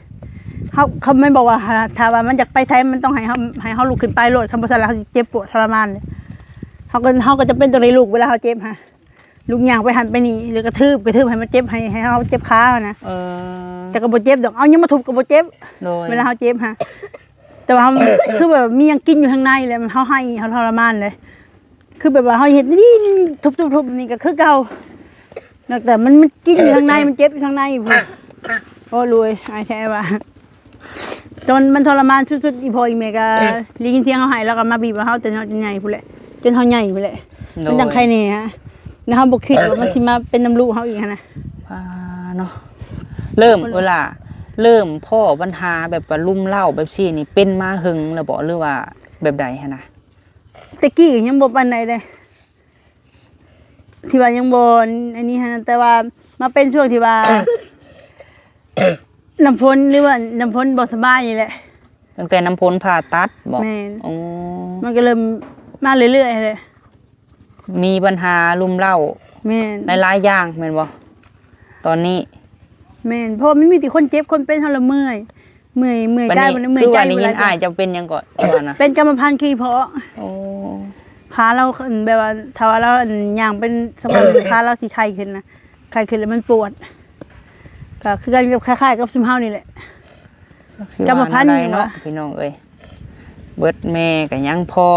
ເຮົາ ເຂົາແມ່ນບອກວ່າ ຖ້າວ່າມັນຢາກໄປໃສ ມັນຕ້ອງໃຫ້ເຮົາ ໃຫ້ເຮົາລຸກຂຶ້ນໄປໂລດ ຄັນບໍ່ຊັ້ນແລ້ວເຮົາຊິເຈັບປວດທໍລະມານ. ເຮົາກໍ ເຮົາກໍຈຳເປັນຕ້ອງໄດ້ລຸກ ເວລາເຮົາເຈັບຫັ້ນ ລຸກຍ່າງໄປຫັ້ນໄປນີ້ ແລ້ວກະກະທຶບ ກະທຶບໃຫ້ມັນເຈັບ ໃຫ້ ໃຫ້ເຮົາເຈັບຂາຫັ້ນນະ. ເອີ ແຕ່ກໍບໍ່ເຈັບດອກ ເອົາຫຍັງມາທຸບກໍບໍ່ເຈັບ ໂດຍ ເວລາເຮົາເຈັບຫັ້ນ. ແຕ່ວ່າເຮົາ ຄືແບບມີຫຍັງກິນຢູ່ທາງໃນແຫຼະ ເຮົາໄຫ້ ເຮົາທໍລະມານເລີຍ. ຄືແບບວ່າເຮົາເຮັດນີ້ ທຸບໆໆ ນີ້ກໍຄືເກົ່າ ແຕ່ມັນ ມັນກິນຢູ່ທາງໃນ ມັນເຈັບຢູ່ທາງໃນພຸ້ນ. ໂອ້ ລວຍ ອາຍແທ້ວ່າ ຕອນມັນທໍລະມານສຸດໆ ອີ່ພໍ່ອີ່ແມ່ກໍໄດ້ຍິນສຽງເຮົາໄຫ້ ແລ້ວກໍມາບີບເອົາເຮົາແຕ່ນ້ອຍຈົນໃຫຍ່ພຸ້ນແຫຼະ ຈົນເຮົາໃຫຍ່ພຸ້ນແຫຼະ ໂດຍ ມັນຈັ່ງໄຄແດ່ຫັ້ນ. ແລ້ວເຮົາບໍ່ຄິດວ່າມັນຊິມາເປັນນຳລູກເຮົາອີກຫັ້ນນະ. ອ່າ ເນາະ ເລີ່ມ ເອີ ເວລາເລີ່ມພໍ້ບັນຫາແບບວ່າລຸມເລົ້າແບບຊີ້ນີ້ ເປັນມາເຫິງແລ້ວບໍ່ ຫຼືວ່າແບບໃດຫັ້ນນະ? ແຕ່ກີ້ຍັງບໍ່ປານໃດເດ້ ທີ່ວ່າຍັງບໍ່ອັນນີ້ຫັ້ນ ແຕ່ວ່າມາເປັນຊ່ວງທີ່ວ່າ ນ້ຳຝົນ ຫຼືວ່ານ້ຳຝົນບໍ່ສະບາຍນີ້ແຫຼະ. ຕັ້ງແຕ່ນ້ຳຝົນຜ່າຕັດບໍ? ແມ່ນ. ອໍ ມັນກໍເລີ່ມມາເລື້ອຍໆ ຫັ້ນແຫຼະ. ມີບັນຫາລຸມເລົ້າ ແມ່ນ ຫຼາຍໆຢ່າງແມ່ນບໍ່ຕອນນີ້? ແມ່ນ ເພາະມັນມີແຕ່ຄົນເຈັບຄົນເປັນ ເຮົາລະເມື່ອຍ ເມື່ອຍ ເມື່ອຍກາຍ ເມື່ອຍໃຈ. ຄືວ່າໄດ້ຍິນອ້າຍເຈົ້າເປັນຫຍັງເກາະ ວ່ານະ? ເປັນກຳມະພັນຂີ້ເພາະ. ໂອ້ ຂາລາວ ແບບວ່າຖ້າວ່າລາວ ອັນ ຍ່າງເປັນສະພາບໜຶ່ງ ຂາລາວຊິໄຄຂຶ້ນນະ ໄຄຂຶ້ນແລ້ວມັນປວດ ກໍຄືກັນກັບ ຄ້າຍໆກັບຊຸມເຮົານີ້ແຫຼະ. ກຳມະພັນນີ້ເນາະ ພີ່ນ້ອງເອີຍ ເບິດແມ່ກໍຍັງພໍ່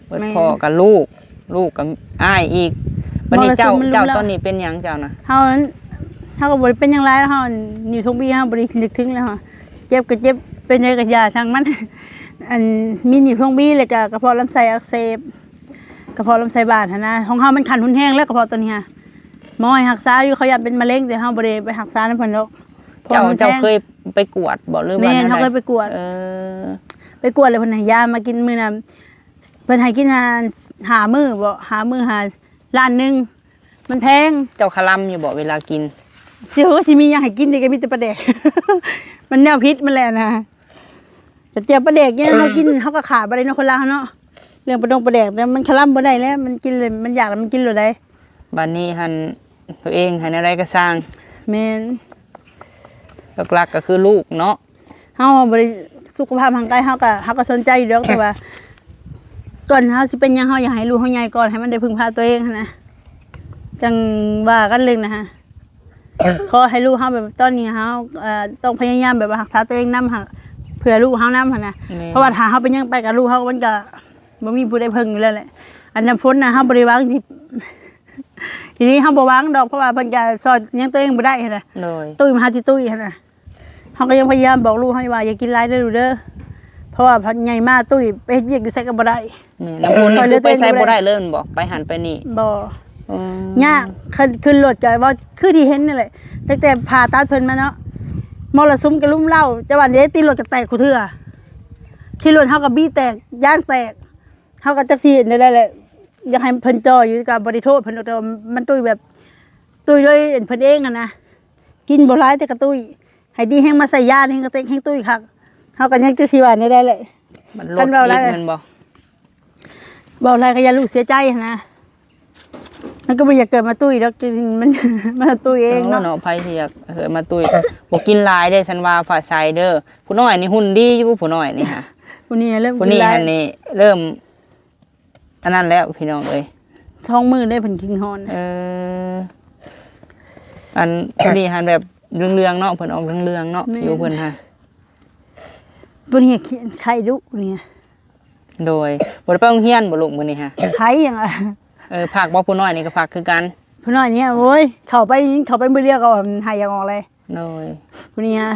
ເບິດພໍ່ກໍລູກ ລູກກໍອ້າຍອີກ. ບັດນີ້ເຈົ້າ ເຈົ້າຕອນນີ້ເປັນຫຍັງເຈົ້ານະ? ເຮົາ ເຮົາກໍບໍ່ໄດ້ເປັນຫຍັງຫຼາຍ ເຮົາຢູ່ທົ່ງບີ ເຮົາບໍ່ໄດ້ນຶກເຖິງແລ້ວ ເຈັບກໍເຈັບ ເປັນໃດກໍຢ່າຊ່າງມັນ. ອັນ ມີໜີ່ທົ່ງບີ ແລ້ວກໍກະເພາະລຳໄສ້ອັກເສບ ກະເພາະລຳໄສ້ບາດຫັ້ນນະ. ຂອງເຮົາມັນຂັ້ນຮຸນແຮງແລ້ວ ກະເພາະຕົວນີ້ຫັ້ນ ໝໍໃຫ້ຮັກສາຢູ່ ເຂົາຢ້ານເປັນມະເຮັງ ແຕ່ເຮົາບໍ່ໄດ້ໄປຮັກສານຳເພິ່ນດອກ. ເຈົ້າ ເຈົ້າເຄີຍໄປກວດບໍ່ ຫຼືວ່າ? ແມ່ນ ເຮົາເຄີຍໄປກວດ. ເອີ ໄປກວດແລ້ວເພິ່ນໃຫ້ຢາມາກິນມື້ນະ ເພິ່ນໃຫ້ກິນຫ້າ ຫ້າມື້ບໍ ຫ້າມື້ ຫ້າ ລ້ານໜຶ່ງ ມັນແພງ. ເຈົ້າຄະລຳຢູ່ບໍເວລາກິນ? ຊິ ໂອ້ ຊິມີຫຍັງໃຫ້ກິນ ແຕ່ກໍມີແຕ່ປາແດກ ມັນແນວພິດມັນແຫຼະນະ. ກະແຈ່ວປາແດກນີ້ເຮົາກິນ ເຮົາກໍຂາດບໍ່ໄດ້ເນາະ ຄົນລາວເຮົາເນາະ ເລື່ອງປາດົງປາແດກ ແຕ່ມັນຄະລຳບໍ່ໄດ້ແລ້ວ ມັນກິນແລ້ວ ມັນຢາກແລ້ວມັນກິນໂລດໃດ໋. ບາດນີ້ຫັ້ນ ຕົວເອງຫັ້ນແນວໃດກໍຊ່າງ. ແມ່ນ ຫຼັກໆກໍຄືລູກເນາະ. ເຮົາບໍ່ໄດ້ ສຸຂະພາບຮ່າງກາຍເຮົາກໍ ເຮົາກໍສົນໃຈຢູ່ດອກ ແຕ່ວ່າກ່ອນເຮົາຊິເປັນຫຍັງ ເຮົາຢາກໃຫ້ລູກເຮົາໃຫຍ່ກ່ອນ ໃຫ້ມັນໄດ້ເພິ່ງພາຕົວເອງຫັ້ນນະ ຈັ່ງວ່າກັນເລື່ອງນະ. ຂໍໃຫ້ລູກເຮົາແບບ ຕອນນີ້ເຮົາ ເອີ ຕ້ອງພະຍາຍາມແບບວ່າຮັກສາຕົວເອງນຳ ເພື່ອລູກເຮົານຳຫັ້ນນະ. ແມ່ນ ເພາະວ່າຖ້າເຮົາເປັນຫຍັງໄປກັບລູກເຮົາ ມັນກະບໍ່ມີຜູ້ໃດເພິ່ງຢູ່ແລ້ວແຫຼະ. ອັນນ້ຳຝົນນະ ເຮົາບໍ່ໄດ້ຫວັງຊິ ອີ່ຫຼີເຮົາບໍ່ຫວັງດອກ ເພາະວ່າເພິ່ນກະຊ່ອຍຫຍັງຕົວເອງບໍ່ໄດ້ຫັ້ນນະ. ໂດຍ ຕຸ້ຍມາຫາຕິຕຸ້ຍຫັ້ນນະ. ເຮົາກໍຍັງພະຍາຍາມບອກລູກເຮົາຢູ່ວ່າ ຢ່າກິນຫຼາຍເດີລູກເດີ ເພາະວ່າໃຫຍ່ມາຕຸ້ຍໄປເຮັດວຽກຢູ່ໃສກໍບໍ່ໄດ້. ແມ່ນ ນ້ຳຝົນນີ້ຄືໄປໃສບໍ່ໄດ້ເລີຍແມ່ນບໍ່? ໄປຫັ້ນໄປນີ້ບໍ່? ອືມ ຍາກ. ຂຶ້ນ ຂຶ້ນລົດກໍເວົ້າຄືທີ່ເຫັນນັ້ນແຫຼະ ຕັ້ງແຕ່ຜ່າຕັດເພິ່ນມາເນາະ ມໍລະສຸມກໍລຸມເລົ້າ ແຕ່ວ່າເດ ຕີນລົດກໍແຕກຄູ່ເທື່ອ ຂີ່ລົດເຮົາກໍບີແຕກ ຢາງແຕກ ເຮົາກໍຈັກຊິເຮັດແນວໃດແຫຼະ. ຢາກໃຫ້ເພິ່ນຈ່ອຍຢູ່ ກໍບໍ່ໄດ້ໂທດເພິ່ນດອກ ແຕ່ວ່າມັນຕຸ້ຍແບບ ຕຸ້ຍໂດຍເພິ່ນເອງຫັ້ນນະ ກິນບໍ່ຫຼາຍແຕ່ກໍຕຸ້ຍ. ໃຫ້ດີແຮງມາໃສ່ຢາແຮງກະເຕັກແຮງຕຸ້ຍຄັກ. ເຮົາກໍຍັງຈັກຊິວ່າແນວໃດແຫຼະ ມັນລົດອີກແມ່ນບໍ່? ເວົ້າຫຼາຍກໍຢ້ານລູກເສຍໃຈຫັ້ນນະ. ມັນກໍບໍ່ຢາກເກີດມາຕຸ້ຍດອກ ມັນ ມາຕຸ້ຍເອງເນາະ ເນາະ. ໃຜຊິຢາກເກີດມາຕຸ້ຍ? ບໍ່ກິນຫຼາຍເດ້ ສັນວ່າຟ້າໃສເດີ. ຜູ້ນ້ອຍນີ້ຫຸ່ນດີຢູ່ ຜູ້ນ້ອຍນີ້ຫະ ຜູ້ນີ້ເລີ່ມ ຜູ້ນີ້ຫັ້ນນີ້ເລີ່ມ ອັນນັ້ນແລ້ວພີ່ນ້ອງເອີຍ ທ້ອງມືເດ້ເພິ່ນກິນຮອນ. ເອີ ອັນນີ້ຫັ້ນແບບເຫຼືອງໆເນາະ ເພິ່ນອອກເຫຼືອງໆເນາະ ແມ່ນ ຜິວເພິ່ນຫະ. ຜູ້ນີ້ໄຂ້ດຸນີ້. ໂດຍ ບໍ່ໄດ້ໄປໂຮງຮຽນບໍ່ລູກມື້ນີ້ຫະ? ໄຂ້ຫຍັງລະ. ເອີ ພັກບໍ່? ຜູ້ນ້ອຍນີ້ກໍພັກຄືກັນ. ຜູ້ນ້ອຍນີ້ ໂອ້ຍ ເຂົ້າໄປ ເຂົ້າໄປມື້ດຽວກໍໄຫ້ຢາກອອກເລີຍ. ໂດຍ ຜູ້ນີ້ຫະ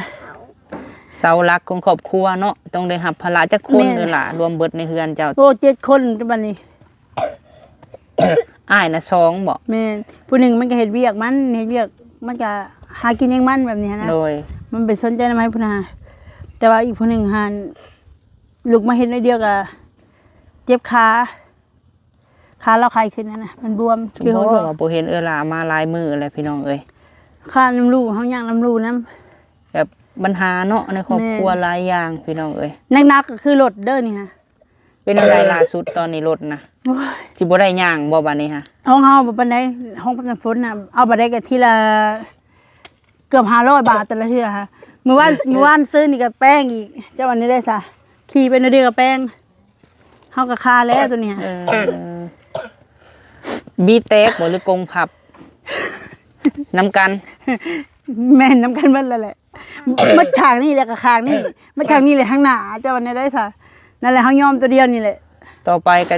ເສົາຫຼັກຂອງຄອບຄົວເນາະ ຕ້ອງໄດ້ຮັບພາລະຈັກຄົນ ແມ່ນ ເດີຫຼ້າ ລວມເບິດໃນເຮືອນເຈົ້າ? ໂອ້ ເຈັດຄົນປັດຈຸບັນນີ້. ອ້າຍນະສອງບໍ? ແມ່ນ ຜູ້ໜຶ່ງມັນກໍເຮັດວຽກ ມັນເຮັດວຽກ ມັນກໍຫາກິນເອງມັນແບບນີ້ຫັ້ນນະ. ໂດຍ ມັນໄປສົນໃຈນຳໃຜພຸ້ນນະ. ແຕ່ວ່າອີກຜູ້ໜຶ່ງຫັ້ນ ລຸກມາເຮັດໜ້ອຍດຽວກໍເຈັບຂາ. ຂາລາວໄຂ້ຂຶ້ນຫັ້ນນະ ມັນບວມ ຄືເຮົາ ບໍ່ ວ່າບໍ່ເຫັນເອື້ອຍຫຼ້າມາຫຼາຍມື້ແລ້ວພີ່ນ້ອງເອີຍ. ຄານຳລູກ ເຮົາຍາກນຳລູກນຳ ແບບບັນຫາເນາະ ໃນຄອບຄົວ ແມ່ນ ຫຼາຍຢ່າງພີ່ນ້ອງເອີຍ. ໜັກໆກໍຄືລົດເດີນີ້ຫະ. ເປັນຈັ່ງໃດລ່າສຸດຕອນນີ້ລົດນະ? ໂອ້ຍ ຊິບໍ່ໄດ້ຍ່າງບໍ່ບາດນີ້ຫະ? ຂອງເຮົາບໍ່ປານໃດ ຂອງນ້ຳຝົນນະ ເອົາບາດໃດກໍທີລະເກືອບຫ້າຮ້ອຍບາດແຕ່ລະເທື່ອຫະ. ມື້ວານ ມື້ວານຊືນນີ້ກໍແປງອີກ ເຈົ້າວ່າແນວໃດຊະ? ຂີ່ໄປໜ້ອຍດຽວກໍແປງ ເຮົາກໍຄາແລ້ວໂຕນີ້ຫະ. ເອີ ບີແຕກບໍ່ ຫຼືກົງພັບ? ນຳກັນ ແມ່ນນຳກັນເບິດແລ້ວແຫຼະ. ໝົດຂ້າງນີ້ແລ້ວກໍຂ້າງນີ້ ໝົດຂ້າງນີ້ແຫຼະທາງໜ້າ ເຈົ້າວ່າແນວໃດຊະ? ນັ້ນແຫຼະ ເຮົາຍອມຕົວດຽວນີ້ແຫຼະ. ຕໍ່ໄປກໍ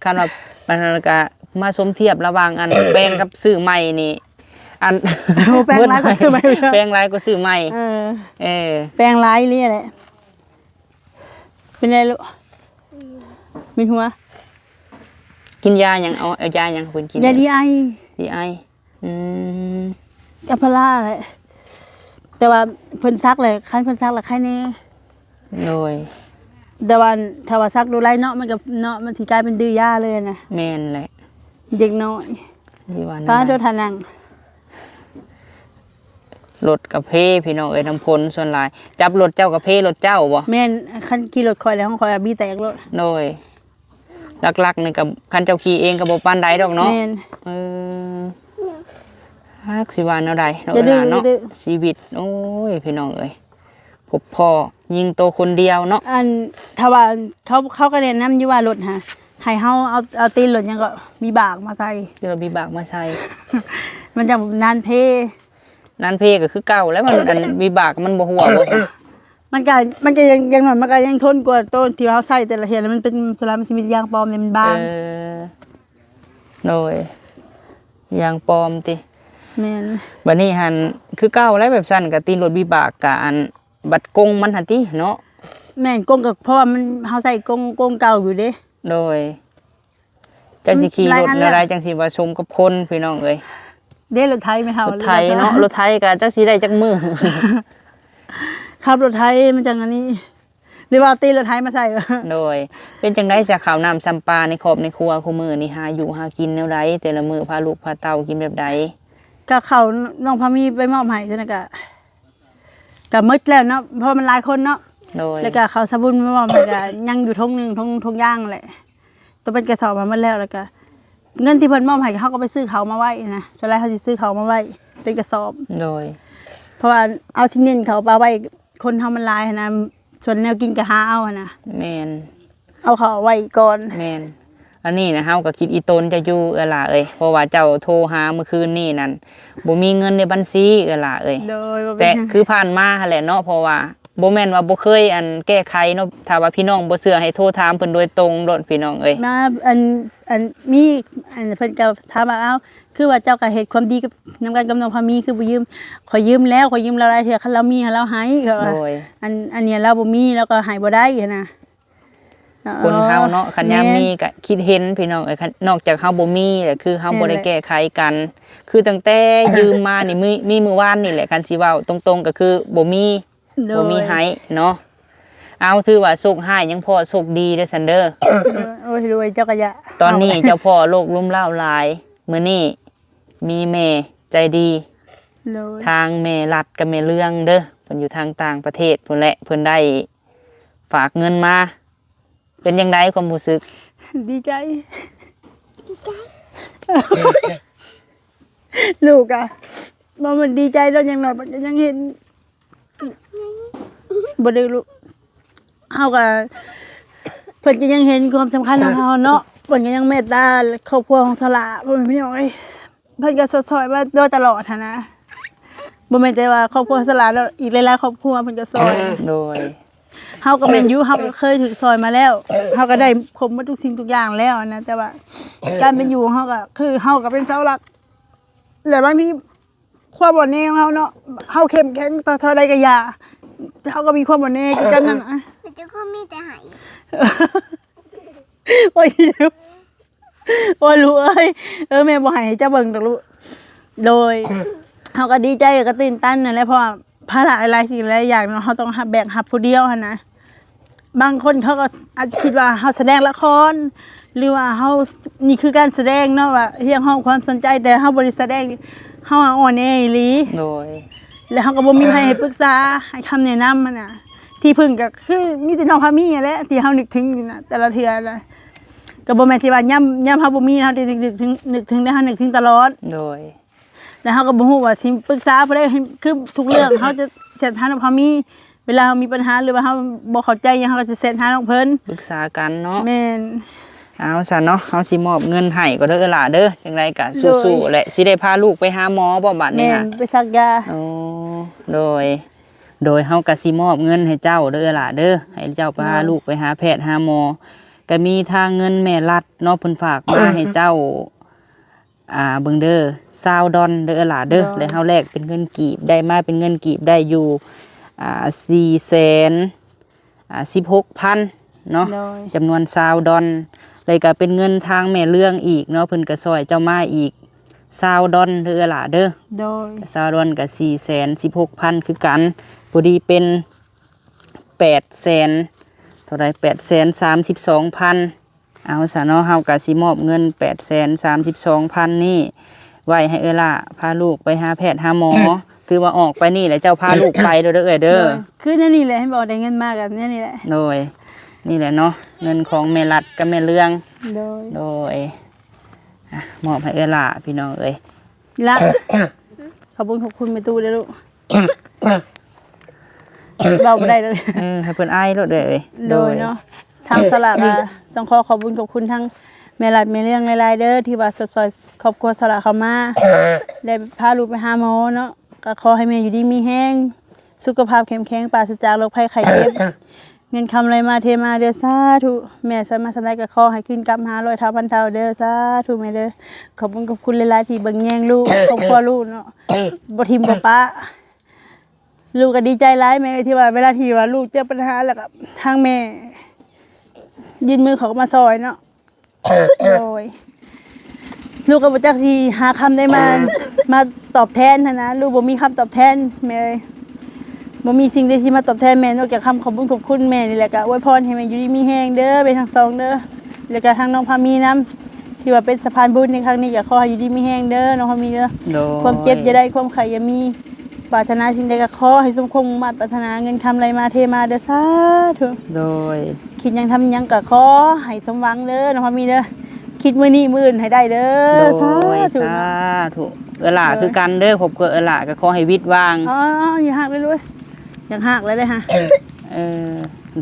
ຄັນວ່າອັນນັ້ນກໍມາສົມທຽບລະຫວ່າງອັນແປງກັບຊື້ໃໝ່ນີ້ ອັນ ໂອ້ ແປງຫຼາຍກວ່າຊື້ໃໝ່ ແປງຫຼາຍກວ່າຊື້ໃໝ່. ເອີ ເອີ ແປງຫຼາຍອີ່ຫຼີແຫຼະ. ເປັນໄດລູກ? ເປັນຫົວ? ກິນຢາຫຍັງ? ເອົາ ເອົາຢາຫຍັງໃຫ້ເພິ່ນກິນ? ຢາດີໄອ. ດີໄອ. ອືມ ຢາພາລາແຫຼະ ແຕ່ວ່າເພິ່ນສັກແຫຼະ ຄັນເພິ່ນສັກແລ້ວໄຄແດ່. ໂດຍ ແຕ່ວ່າຖ້າວ່າສັກດູໄລເນາະ ມັນກໍເນາະ ມັນຊິກາຍເປັນດື້ຢາເລີຍນະ. ແມ່ນແຫຼະ ເດັກນ້ອຍ ຊິວ່າແນວໃດ? ປາໂດທານັງ ລົດກະເພພີ່ນ້ອງເອີຍ ນ້ຳຝົນສ່ວນຫຼາຍ. ຈັບລົດເຈົ້າກະເພລົດເຈົ້າບໍ່? ແມ່ນ ຄັນຂີ່ລົດຂ້ອຍແລ້ວ ຂອງຂ້ອຍບີແຕກໂລດ. ໂດຍ ຫຼັກໆນີ້ກໍຄັນເຈົ້າຂີ່ເອງກໍບໍ່ປານໃດດອກເນາະ. ແມ່ນ ເອີ ຈັກຊິວ່າແນວໃດເນາະ ເວລາເນາະ ຊີວິດ. ໂອ້ຍ ພີ່ນ້ອງເອີຍ ພົບພໍ້ຍິງໂຕຄົນດຽວເນາະ. ອັນ ຖ້າວ່າເຂົາ ເຂົາກໍແນະນຳຢູ່ວ່າລົດຫະ ໃຫ້ເຮົາເອົາ ເອົາຕີນລົດຫຍັງກໍວິບາກມາໃສ່ ຕີນລົດວິບາກມາໃສ່ ມັນຈັ່ງນານເພ. ນານເພກໍຄືເກົ່າແລ້ວ ມັນ ອັນ ວິບາກມັນບໍ່ຮົ່ວບໍ່? ມັນກໍ ມັນກໍຍັງ ຢ່າງໜ້ອຍມັນກໍຍັງທົນກວ່າໂຕທີ່ເຮົາໃຊ້ແຕ່ລະເທື່ອ ແລ້ວມັນເປັນສ່ວນຫຼາຍມັນຊິມີຢາງປອມນີ້ ມັນບາງ. ເອີ ໂດຍ ຢາງປອມຕິ? ແມ່ນ ບັດນີ້ຫັ້ນຄືເກົ່າແລ້ວ ແບບຊັ້ນກໍຕີນລົດວິບາກກະ ອັນ ບັດກົງມັນຫັ້ນຕິເນາະ? ແມ່ນ ກົງກໍເພາະວ່າມັນ ເຮົາໃຊ້ກົງ ກົງເກົ່າຢູ່ເດ້. ໂດຍ ຈັກຊິຂີ່ລົດແນວໃດ ມັນຫຼາຍອັນແລ້ວ ຈັ່ງຊິວ່າສົມກັບຄົນ ພີ່ນ້ອງເອີຍ. ເດ້ ລົດໄຖແມ່ເຖົ້າ ລົດໄຖເນາະ ລົດໄຖກໍຈັກຊິໄດ້ຈັກມື້ ຂັບລົດໄຖມັນຈັ່ງອັນນີ້ ຫຼືວ່າເອົາຕີນລົດໄຖມາໃສ່. ໂດຍ ເປັນຈັ່ງໃດຊະ ເຂົ້ານ້ຳຊຳປາໃນຄອບໃນຄົວຄູ່ມື້ນີ້ ຫາຢູ່ຫາກິນແນວໃດ ແຕ່ລະມື້ພາລູກພາເຕົ້າກິນແບບໃດ? ກໍເຂົ້ານ້ອງພາມີໄປມອບໃຫ້ ຊັ້ນນະ ກໍ ກໍໝົດແລ້ວເນາະ ເພາະມັນຫຼາຍຄົນເນາະ. ໂດຍ ແລ້ວກໍເຂົ້າສະບຸນມາມອບໃຫ້ ກໍຍັງຢູ່ຖົງໜຶ່ງ ຖົງ ຖົງຢາງແຫຼະ ໂຕເປັນກະສອບມາໝົດແລ້ວ. ແລ້ວກໍເງິນທີ່ເພິ່ນມອບໃຫ້ ເຮົາກໍໄປຊື້ເຂົ້າມາໄວ້ນະ ສ່ວນຫຼາຍເຮົາຊິຊື້ເຂົ້າມາໄວ້ເປັນກະສອບ. ໂດຍ ເພາະວ່າເອົາຊິເນັ້ນເຂົ້າໄປໄວ້ ຄົນເຮົາມັນຫຼາຍຫັ້ນນະ ສ່ວນແນວກິນກໍຫາເອົາຫັ້ນນະ. ແມ່ນ ເອົາເຂົ້າໄວ້ກ່ອນ. ແມ່ນ ອັນນີ້ນະ ເຮົາກໍຄິດອີ່ຕົນເຈົ້າຢູ່ ເອື້ອຍຫຼ້າເອີຍ ເພາະວ່າເຈົ້າໂທຫາມື້ຄືນນີ້ນັ້ນ ບໍ່ມີເງິນໃນບັນຊີ ເອື້ອຍຫຼ້າເອີຍ. ໂດຍ ບໍ່ເປັນຫຍັງ ແຕ່ຄືຜ່ານມາຫັ້ນແຫຼະເນາະ ເພາະວ່າບໍ່ແມ່ນວ່າບໍ່ເຄີຍ ອັນ ແກ້ໄຂເນາະ. ຖ້າວ່າພີ່ນ້ອງບໍ່ເຊື່ອ ໃຫ້ໂທຖາມເພິ່ນໂດຍຕົງໂລດ ພີ່ນ້ອງເອີຍ. ມາ ອັນ ອັນ ມີ ອັນ ເພິ່ນກໍຖາມວ່າ ເອົ້າ ຄືວ່າເຈົ້າກໍເຮັດຄວາມດີກັບ ນຳກັນກັບນ້ອງພາມີ ຄືບໍ່ຢືມ? ຂ້ອຍຢືມແລ້ວ ຂ້ອຍຢືມລາວຫຼາຍເທື່ອ ຄັນລາວມີໃຫ້ລາວໃຫ້ ເຂົາວ່າ. ໂດຍ ອັນ ອັນນີ້ລາວບໍ່ມີ ລາວກໍໃຫ້ບໍ່ໄດ້ຫັ້ນນະ. ຄົນເຮົາເນາະ ເອີ ຄັນຍາມມີ ແມ່ນ ກໍຄິດເຫັນ ພີ່ນ້ອງເອີຍ. ຄັນ ນອກຈາກເຮົາບໍ່ມີ ກໍຄືເຮົາ ແມ່ນແຫຼະ ບໍ່ໄດ້ແກ້ໄຂກັນ. ຄືຕັ້ງແຕ່ຢືມມານີ້ ມີ ມີມື້ວານນີ້ແຫຼະ ຄັນຊິເວົ້າຕົງໆ ກໍຄືບໍ່ມີ ໂດຍ ບໍ່ມີໃຫ້ເນາະ. ເອົາ ຖືວ່າໂຊກຮ້າຍຍັງພໍ້ໂຊກດີເດີຊັ້ນເດີ. ໂດຍ ໂອ້ຍ ໂດຍ ເຈົ້າກໍຢ່າ ຕອນນີ້ເຈົ້າພໍ້ໂລກລຸ່ມລ້າວຫຼາຍ. ມື້ນີ້ມີແມ່ໃຈດີ ໂດຍ ທາງແມ່ລັດກັບແມ່ເລື່ອງເດີ ເພິ່ນຢູ່ທາງຕ່າງປະເທດພຸ້ນແຫຼະ ເພິ່ນໄດ້ຝາກເງິນມາ. ເປັນຈັ່ງໃດຄວາມຮູ້ສຶກ? ດີໃຈ ດີໃຈ ລູກອະ ບໍ່ແມ່ນດີໃຈດອກ ຢ່າງໜ້ອຍເພິ່ນກໍຍັງເຫັນ ບໍ່ດື້ລູກ ເຮົາກໍ ເພິ່ນກໍຍັງເຫັນຄວາມສຳຄັນຂອງເຮົາເນາະ ເພິ່ນກໍຍັງເມດຕາຄອບຄົວຂອງສະຫຼາ ພໍ່ແມ່ພີ່ນ້ອງເອີຍ. ເພິ່ນກໍຊົດຊ່ອຍມາໂດຍຕະຫຼອດຫັ້ນນະ ບໍ່ແມ່ນແຕ່ວ່າຄອບຄົວສະຫຼາເນາະ ອີກຫຼາຍໆຄອບຄົວເພິ່ນກໍຊ່ອຍ. ໂດຍ ເຮົາກໍແມ່ນຢູ່ ເຮົາກໍເຄີຍຖືກຊ່ອຍມາແລ້ວ ເຮົາກໍໄດ້ຄົບໝົດທຸກສິ່ງທຸກຢ່າງແລ້ວນະ ແຕ່ວ່າການເປັນຢູ່ຂອງເຮົາກໍຄືເຮົາກໍເປັນເສົາຫຼັກ ແລະບາງທີຄວາມອ່ອນແອຂອງເຮົາເນາະ ເຮົາເຂັ້ມແຂງເທົ່າໃດກໍຢ່າ ເຮົາກໍມີຄວາມອ່ອນແອຄືກັນນັ້ນນະ. ແຕ່ເຈົ້າກໍມີແຕ່ໃຫ້ ໂອ້ຍ ໂອ້ຍ ລູກເອີຍ ເອີ ແມ່ບໍ່ໃຫ້ເຈົ້າເບິ່ງດອກລູກ. ໂດຍ ເຮົາກໍດີໃຈ ແລ້ວກໍຕື່ນຕັນນັ້ນແຫຼະ ເພາະວ່າພາລະຫຼາຍໆສິ່ງຫຼາຍໆຢ່າງເນາະ ເຮົາຕ້ອງຮັບ ແບກຮັບຜູ້ດຽວຫັ້ນນະ. ບາງຄົນເຂົາກໍອາດຈະຄິດວ່າເຮົາສະແດງລະຄອນ ຫຼືວ່າເຮົາ ນີ້ຄືການສະແດງເນາະ ວ່າຮຽກຮ້ອງຄວາມສົນໃຈ ແຕ່ເຮົາບໍ່ໄດ້ສະແດງ ເຮົາອ່ອນແອອີ່ຫຼີ. ໂດຍ ແລ້ວເຮົາກໍບໍ່ມີໃຜໃຫ້ປຶກສາ ໃຫ້ຄຳແນະນຳຫັ້ນນະ ທີ່ເພິ່ງກໍຄືມີແຕ່ນ້ອງພາມີຫັ້ນແຫຼະ ທີ່ເຮົານຶກເຖິງຢູ່ນະ ແຕ່ລະເທື່ອນະ ກໍບໍ່ແມ່ນທີ່ວ່າຍາມ ຍາມເຮົາບໍ່ມີ ເຮົາຈະນຶກເຖິງ ນຶກເຖິງ ແຕ່ເຮົານຶກເຖິງຕະຫຼອດ. ໂດຍ ແລ້ວເຮົາກໍບໍ່ຮູ້ວ່າຊິປຶກສາຜູ້ໃດ ຄືທຸກເລື່ອງເຮົາຈະແຊັດຫານ້ອງພາມີ ເວລາເຮົາມີບັນຫາ ຫຼືວ່າເຮົາບໍ່ເຂົ້າໃຈຫຍັງ ເຮົາກໍຈະແຊັດຫານ້ອງເພິ່ນ ປຶກສາກັນເນາະ. ແມ່ນ ເອົາຊະເນາະ ເຮົາຊິມອບເງິນໃຫ້ກໍເດີເອື້ອຍຫຼ້າເດີ ຈັ່ງໃດກໍ ໂດຍ ສູ້ໆແຫຼະ ຊິໄດ້ພາລູກໄປຫາໝໍບໍ່ບາດນີ້? ແມ່ນ ຫາ ໄປສັກຢາ. ໂອ້ ໂດຍ ໂດຍ ເຮົາກໍຊິມອບເງິນໃຫ້ເຈົ້າເດີເອື້ອຍຫຼ້າເດີ ໃຫ້ເຈົ້າພາ ໂດຍ ລູກໄປຫາແພດຫາໝໍ ກໍມີທາງເງິນແມ່ລັດເນາະ ເພິ່ນຝາກມາໃຫ້ເຈົ້າ ອ່າ ເບິ່ງເດີ ຊາວດອນເດີຫຼ້າເດີ ໂດຍ ແລ້ວເຮົາແລກເປັນເງິນກີບ ໄດ້ມາເປັນເງິນກີບໄດ້ຢູ່ ອ່າ ສີ່ແສນ ອ່າ ສິບຫົກພັນເນາະ ໂດຍ ຈຳນວນຊາວດອນ ແລ້ວກໍເປັນເງິນທາງແມ່ເລື່ອງອີກເນາະ ເພິ່ນກໍຊ່ອຍເຈົ້າມາອີກຊາວດອນເດີຫຼ້າເດີ ໂດຍ ຊາວດອນກໍສີ່ແສນສິບຫົກພັນຄືກັນ ພໍດີເປັນແປດແສນ ເທົ່າໃດ ແປດແສນສາມສິບສອງພັນ ເອົາຊະເນາະ ເຮົາກໍຊິມອບເງິນແປດແສນສາມສິບສອງພັນນີ້ ໄວ້ໃຫ້ເອື້ອຍຫຼ້າພາລູກໄປຫາແພດຫາໝໍ ຖືວ່າອອກໄປນີ້ແຫຼະ ເຈົ້າພາລູກໄປໂລດເດີເອື້ອຍເດີ ໂດຍ ຄືແນວນີ້ແຫຼະ ເຫັນບໍ່ ໄດ້ເງິນມາກໍແນວນີ້ແຫຼະ ໂດຍ ນີ້ແຫຼະເນາະ ເງິນຂອງແມ່ລັດກັບແມ່ເລື່ອງ ໂດຍ ໂດຍ ອ່ະ ມອບໃຫ້ເອື້ອຍຫຼ້າພີ່ນ້ອງເອີຍ ລະ ຂອບຄຸນຂອບຄຸນແມ່ຕູ້ເດີລູກ. ເວົ້າບໍ່ໄດ້ເລີຍ ເອີ ໃຫ້ເພິ່ນອາຍໂລດເອີຍ ໂດຍ ໂດຍເນາະ ທາງສາລາກໍຕ້ອງຂໍຂອບບຸນຂອບຄຸນທາງແມ່ລັດແມ່ເລື່ອງຫຼາຍໆເດີ ທີ່ວ່າສະ ຊ່ອຍຄອບຄົວສາລາເຂົ້າມາ ໄດ້ພາລູກໄປຫາໝໍເນາະ ກໍຂໍໃຫ້ແມ່ຢູ່ດີມີແຮງ ສຸຂະພາບເຂັ້ມແຂງ ປາສະຈາກໂລກໄພໄຂ້ເຈັບ ເງິນຄຳໄຫຼມາເທມາເດີ ສາທຸ ແມ່ໃຊ້ມາສ່ຳໃດກໍຂໍໃຫ້ຄືນກັບມາຮ້ອຍເທົ່າພັນເທົ່າເດີ ສາທຸແມ່ເດີ ຂອບບຸນຂອບຄຸນຫຼາຍໆທີ່ເບິ່ງແຍງລູກ ຄອບຄົວລູກເນາະ ບໍ່ຖິ້ມບໍ່ປະ ລູກກໍດີໃຈຫຼາຍແມ່ເອີຍ ທີ່ວ່າເວລາທີ່ວ່າລູກເຈີບັນຫາ ແລ້ວກໍທາງແມ່ຍື່ນມືເຂົ້າມາຊ່ອຍເນາະ ໂດຍ ລູກກໍບໍ່ຈັກຊິຫາຄຳໃດມາ ມາຕອບແທນຫັ້ນນະ ລູກບໍ່ມີຄຳຕອບແທນແມ່ເອີຍ ບໍ່ມີສິ່ງໃດທີ່ມາຕອບແທນແມ່ ນອກຈາກຄຳຂອບບຸນຂອບຄຸນແມ່ນີ້ແຫຼະ ກໍອວຍພອນໃຫ້ແມ່ຢູ່ດີມີແຮງເດີ ແມ່ທັງສອງເດີ ແລ້ວກໍທາງນ້ອງພາມີນຳ ທີ່ວ່າເປັນສະພານບຸນໃນຄັ້ງນີ້ ກໍຂໍໃຫ້ຢູ່ດີມີແຮງເດີ ນ້ອງພາມີເດີ ໂດຍ ຄວາມເຈັບຢ່າໄດ້ ຄວາມໄຂ້ຢ່າມີ ປາດຖະໜາສິ່ງໃດກໍຂໍໃຫ້ສົມຄວາມມຸ່ງມາດປາດຖະໜາ ເງິນຄຳໄຫຼມາເທມາເດີ ສາທຸ ໂດຍ ຄິດຫຍັງທຳຫຍັງກໍຂໍໃຫ້ສົມຫວັງເດີ ນ້ອງພາມີເດີ ຄິດມື້ນີ້ມື້ອື່ນໃຫ້ໄດ້ເດີ ໂດຍ ສາທຸ ສາທຸ ເອື້ອຍຫຼ້າ ໂດຍ ຄືກັນເດີ ຄອບຄົວເອື້ອຍຫຼ້າກໍຂໍໃຫ້ວິດຫວ່າງ ອໍ ຢ່າຮັກເລີຍລູກ ຢາກຮັກແລ້ວເດ້ຫະ ເອີ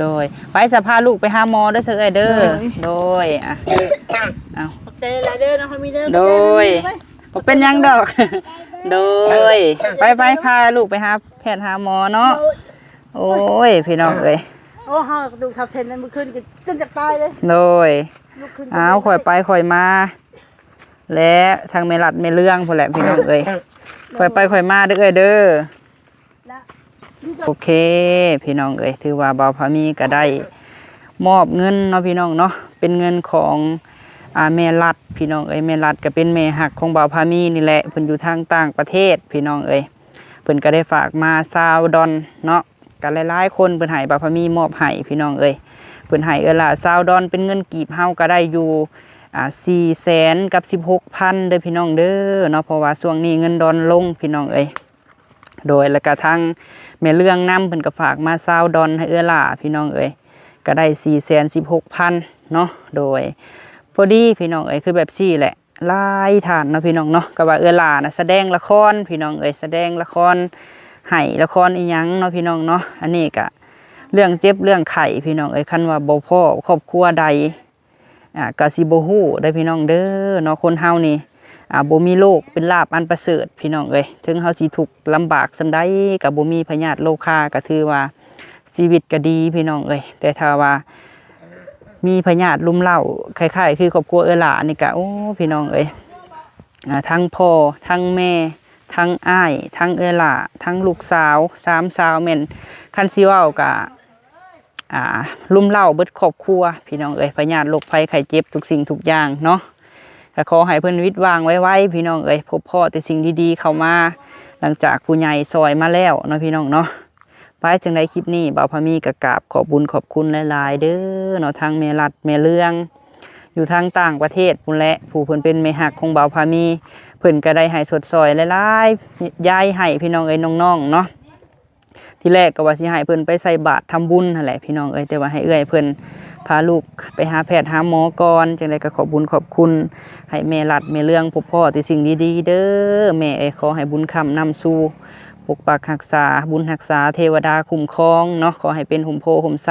ໂດຍ ໄປສະພາລູກໄປຫາໝໍເດີ ເອື້ອຍເດີ ໂດຍ ໂດຍ ອ່ະ ເອົາ ຂອບໃຈຫຼາຍເດີ ນ້ອງພາມີເດີ ໂດຍ ຂອບໃຈຫຼາຍເດີ ບໍ່ເປັນຫຍັງດອກ ໂດຍ ໄປ ໄປ ພາລູກໄປຫາແພດຫາໝໍເນາະ ໂດຍ ໂອ້ຍ ພີ່ນ້ອງເອີຍ ໂອ້ ເຮົາກະດູກທັບເສັ້ນນັ້ນມື້ຄືນກໍຈົນຈະຕາຍເລີຍ ໂດຍ ລຸກຂຶ້ນ ອ້າວ ຄ່ອຍໄປຄ່ອຍມາ ແລະ ທາງແມ່ລັດແມ່ເລື່ອງພຸ້ນແຫຼະ ພີ່ນ້ອງເອີຍ ໂດຍ ຄ່ອຍໄປຄ່ອຍມາເດີເອື້ອຍເດີ ລະ ໂອເຄ ພີ່ນ້ອງເອີຍ ຖືວ່າບ່າວພາມີກໍໄດ້ມອບເງິນເນາະ ພີ່ນ້ອງເນາະ ເປັນເງິນຂອງ ອ່າ ແມ່ລັດ ພີ່ນ້ອງເອີຍ ແມ່ລັດກໍເປັນແມ່ຮັກຂອງບ່າວພາມີນີ້ແຫຼະ ເພິ່ນຢູ່ທາງຕ່າງປະເທດ ພີ່ນ້ອງເອີຍ ເພິ່ນກໍໄດ້ຝາກມາຊາວດອນເນາະ ກໍຫຼາຍໆຄົນເພິ່ນໃຫ້ ບ່າວພາມີມອບໃຫ້ ພີ່ນ້ອງເອີຍ ເພິ່ນໃຫ້ເອື້ອຍຫຼ້າຊາວດອນ ເປັນເງິນກີບເຮົາກໍໄດ້ຢູ່ ອ່າ ສີ່ແສນກັບສິບຫົກພັນເດີ ພີ່ນ້ອງເດີເນາະ ເພາະວ່າຊ່ວງນີ້ເງິນດອນລົງ ພີ່ນ້ອງເອີຍ ໂດຍ ແລ້ວກະທາງແມ່ເລື່ອງນຳ ເພິ່ນກໍຝາກມາຊາວດອນໃຫ້ເອື້ອຍຫຼ້າ ພີ່ນ້ອງເອີຍ ກໍໄດ້ສີ່ແສນສິບຫົກພັນເນາະ ໂດຍ ພໍດີ ພີ່ນ້ອງເອີຍ ຄືແບບຊີ້ແຫຼະ ຫຼາຍທ່ານເນາະ ພີ່ນ້ອງເນາະ ກໍວ່າເອື້ອຍຫຼ້ານະສະແດງລະຄອນ ພີ່ນ້ອງເອີຍ ສະແດງລະຄອນ ໃຫ້ລະຄອນອີ່ຫຍັງເນາະ ພີ່ນ້ອງເນາະ ອັນນີ້ກະເລື່ອງເຈັບເລື່ອງໄຂ້ ພີ່ນ້ອງເອີຍ ຄັນວ່າບໍ່ພໍ້ຄອບຄົວໃດ ອ່າ ກໍຊິບໍ່ຮູ້ເດີພີ່ນ້ອງເດີເນາະ ຄົນເຮົານີ້ ອ່າ ບໍ່ມີໂລກເປັນລາບອັນປະເສີດ ພີ່ນ້ອງເອີຍ ເຖິງເຮົາຊິທຸກລຳບາກສ່ຳໃດ ກໍບໍ່ມີພະຍາດໂລຄາ ກໍຖືວ່າຊີວິດກໍດີ ພີ່ນ້ອງເອີຍ ແຕ່ຖ້າວ່າມີພະຍາດລຸມເລົ້າ ຄ້າຍໆຄືຄອບຄົວເອື້ອຍຫຼ້ານີ້ກໍ ໂອ້ ພີ່ນ້ອງເອີຍ ອ່າ ທັງພໍ່ ທັງແມ່ ທັງອ້າຍ ທັງເອື້ອຍຫຼ້າ ທັງລູກສາວ ສາມສາວ ແມ່ນ ຄັນຊິເວົ້າກໍ ອ່າ ລຸມເລົ້າເບິດຄອບຄົວ ພີ່ນ້ອງເອີຍ ພະຍາດໂລກໄພໄຂ້ເຈັບທຸກສິ່ງທຸກຢ່າງເນາະ ກໍຂໍໃຫ້ເພິ່ນວິດຫວ່າງໄວໆ ພີ່ນ້ອງເອີຍ ພົບພໍ້ແຕ່ສິ່ງດີໆເຂົ້າມາ ຫຼັງຈາກຜູ້ໃຫຍ່ຊ່ອຍມາແລ້ວເນາະ ພີ່ນ້ອງເນາະ ໄປຈັ່ງໃດຄລິບນີ້ ບ່າວພາມີກໍກາບຂອບບຸນຂອບຄຸນຫຼາຍໆເດີເນາະ ທັງແມ່ລັດແມ່ເລື່ອງ ຢູ່ທາງຕ່າງປະເທດພຸ້ນແຫຼະ ຜູ້ເພິ່ນເປັນແມ່ຮັກຂອງບ່າວພາມີ ເພິ່ນກໍໄດ້ໃຫ້ຊົດຊ່ອຍຫຼາຍໆ ຢາຍໃຫ້ພີ່ນ້ອງເອີຍ ນ້ອງໆເນາະ. ທີແລກກໍວ່າຊິໃຫ້ເພິ່ນໄປໃສ່ບາດທຳບຸນຫັ້ນແຫຼະພີ່ນ້ອງເອີຍ ແຕ່ວ່າໃຫ້ເອື້ອຍເພິ່ນພາລູກໄປຫາແພດຫາໝໍກ່ອນ. ຈັ່ງໃດກໍຂອບບຸນຂອບຄຸນ ໃຫ້ແມ່ລັດແມ່ເລື່ອງພົບພໍ້ແຕ່ສິ່ງດີໆເດີແມ່ເອີຍ. ຂໍໃຫ້ບຸນຄ້ຳນຳສູ່ ປົກປັກຮັກສາ ບຸນຮັກສາ ເທວະດາຄຸ້ມຄອງເນາະ. ຂໍໃຫ້ເປັນຮົ່ມໂພຮົ່ມໄຊ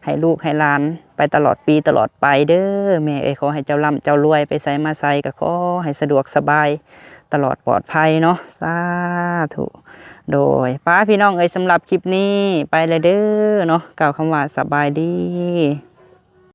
ໃຫ້ລູກໃຫ້ຫຼານໄປຕະຫຼອດປີຕະຫຼອດໄປເດີແມ່ເອີຍ. ຂໍໃຫ້ເຈົ້າລ່ຳເຈົ້າລວຍ ໄປໃສມາໃສກໍຂໍໃຫ້ສະດວກສະບາຍ ຕະຫຼອດປອດໄພເນາະ ສາທຸ. ໂດຍ ໄປພີ່ນ້ອງເອີຍ ສຳລັບຄລິບນີ້ໄປແລ້ວເດີເນາະ ກ່າວຄຳວ່າສະບາຍດີ.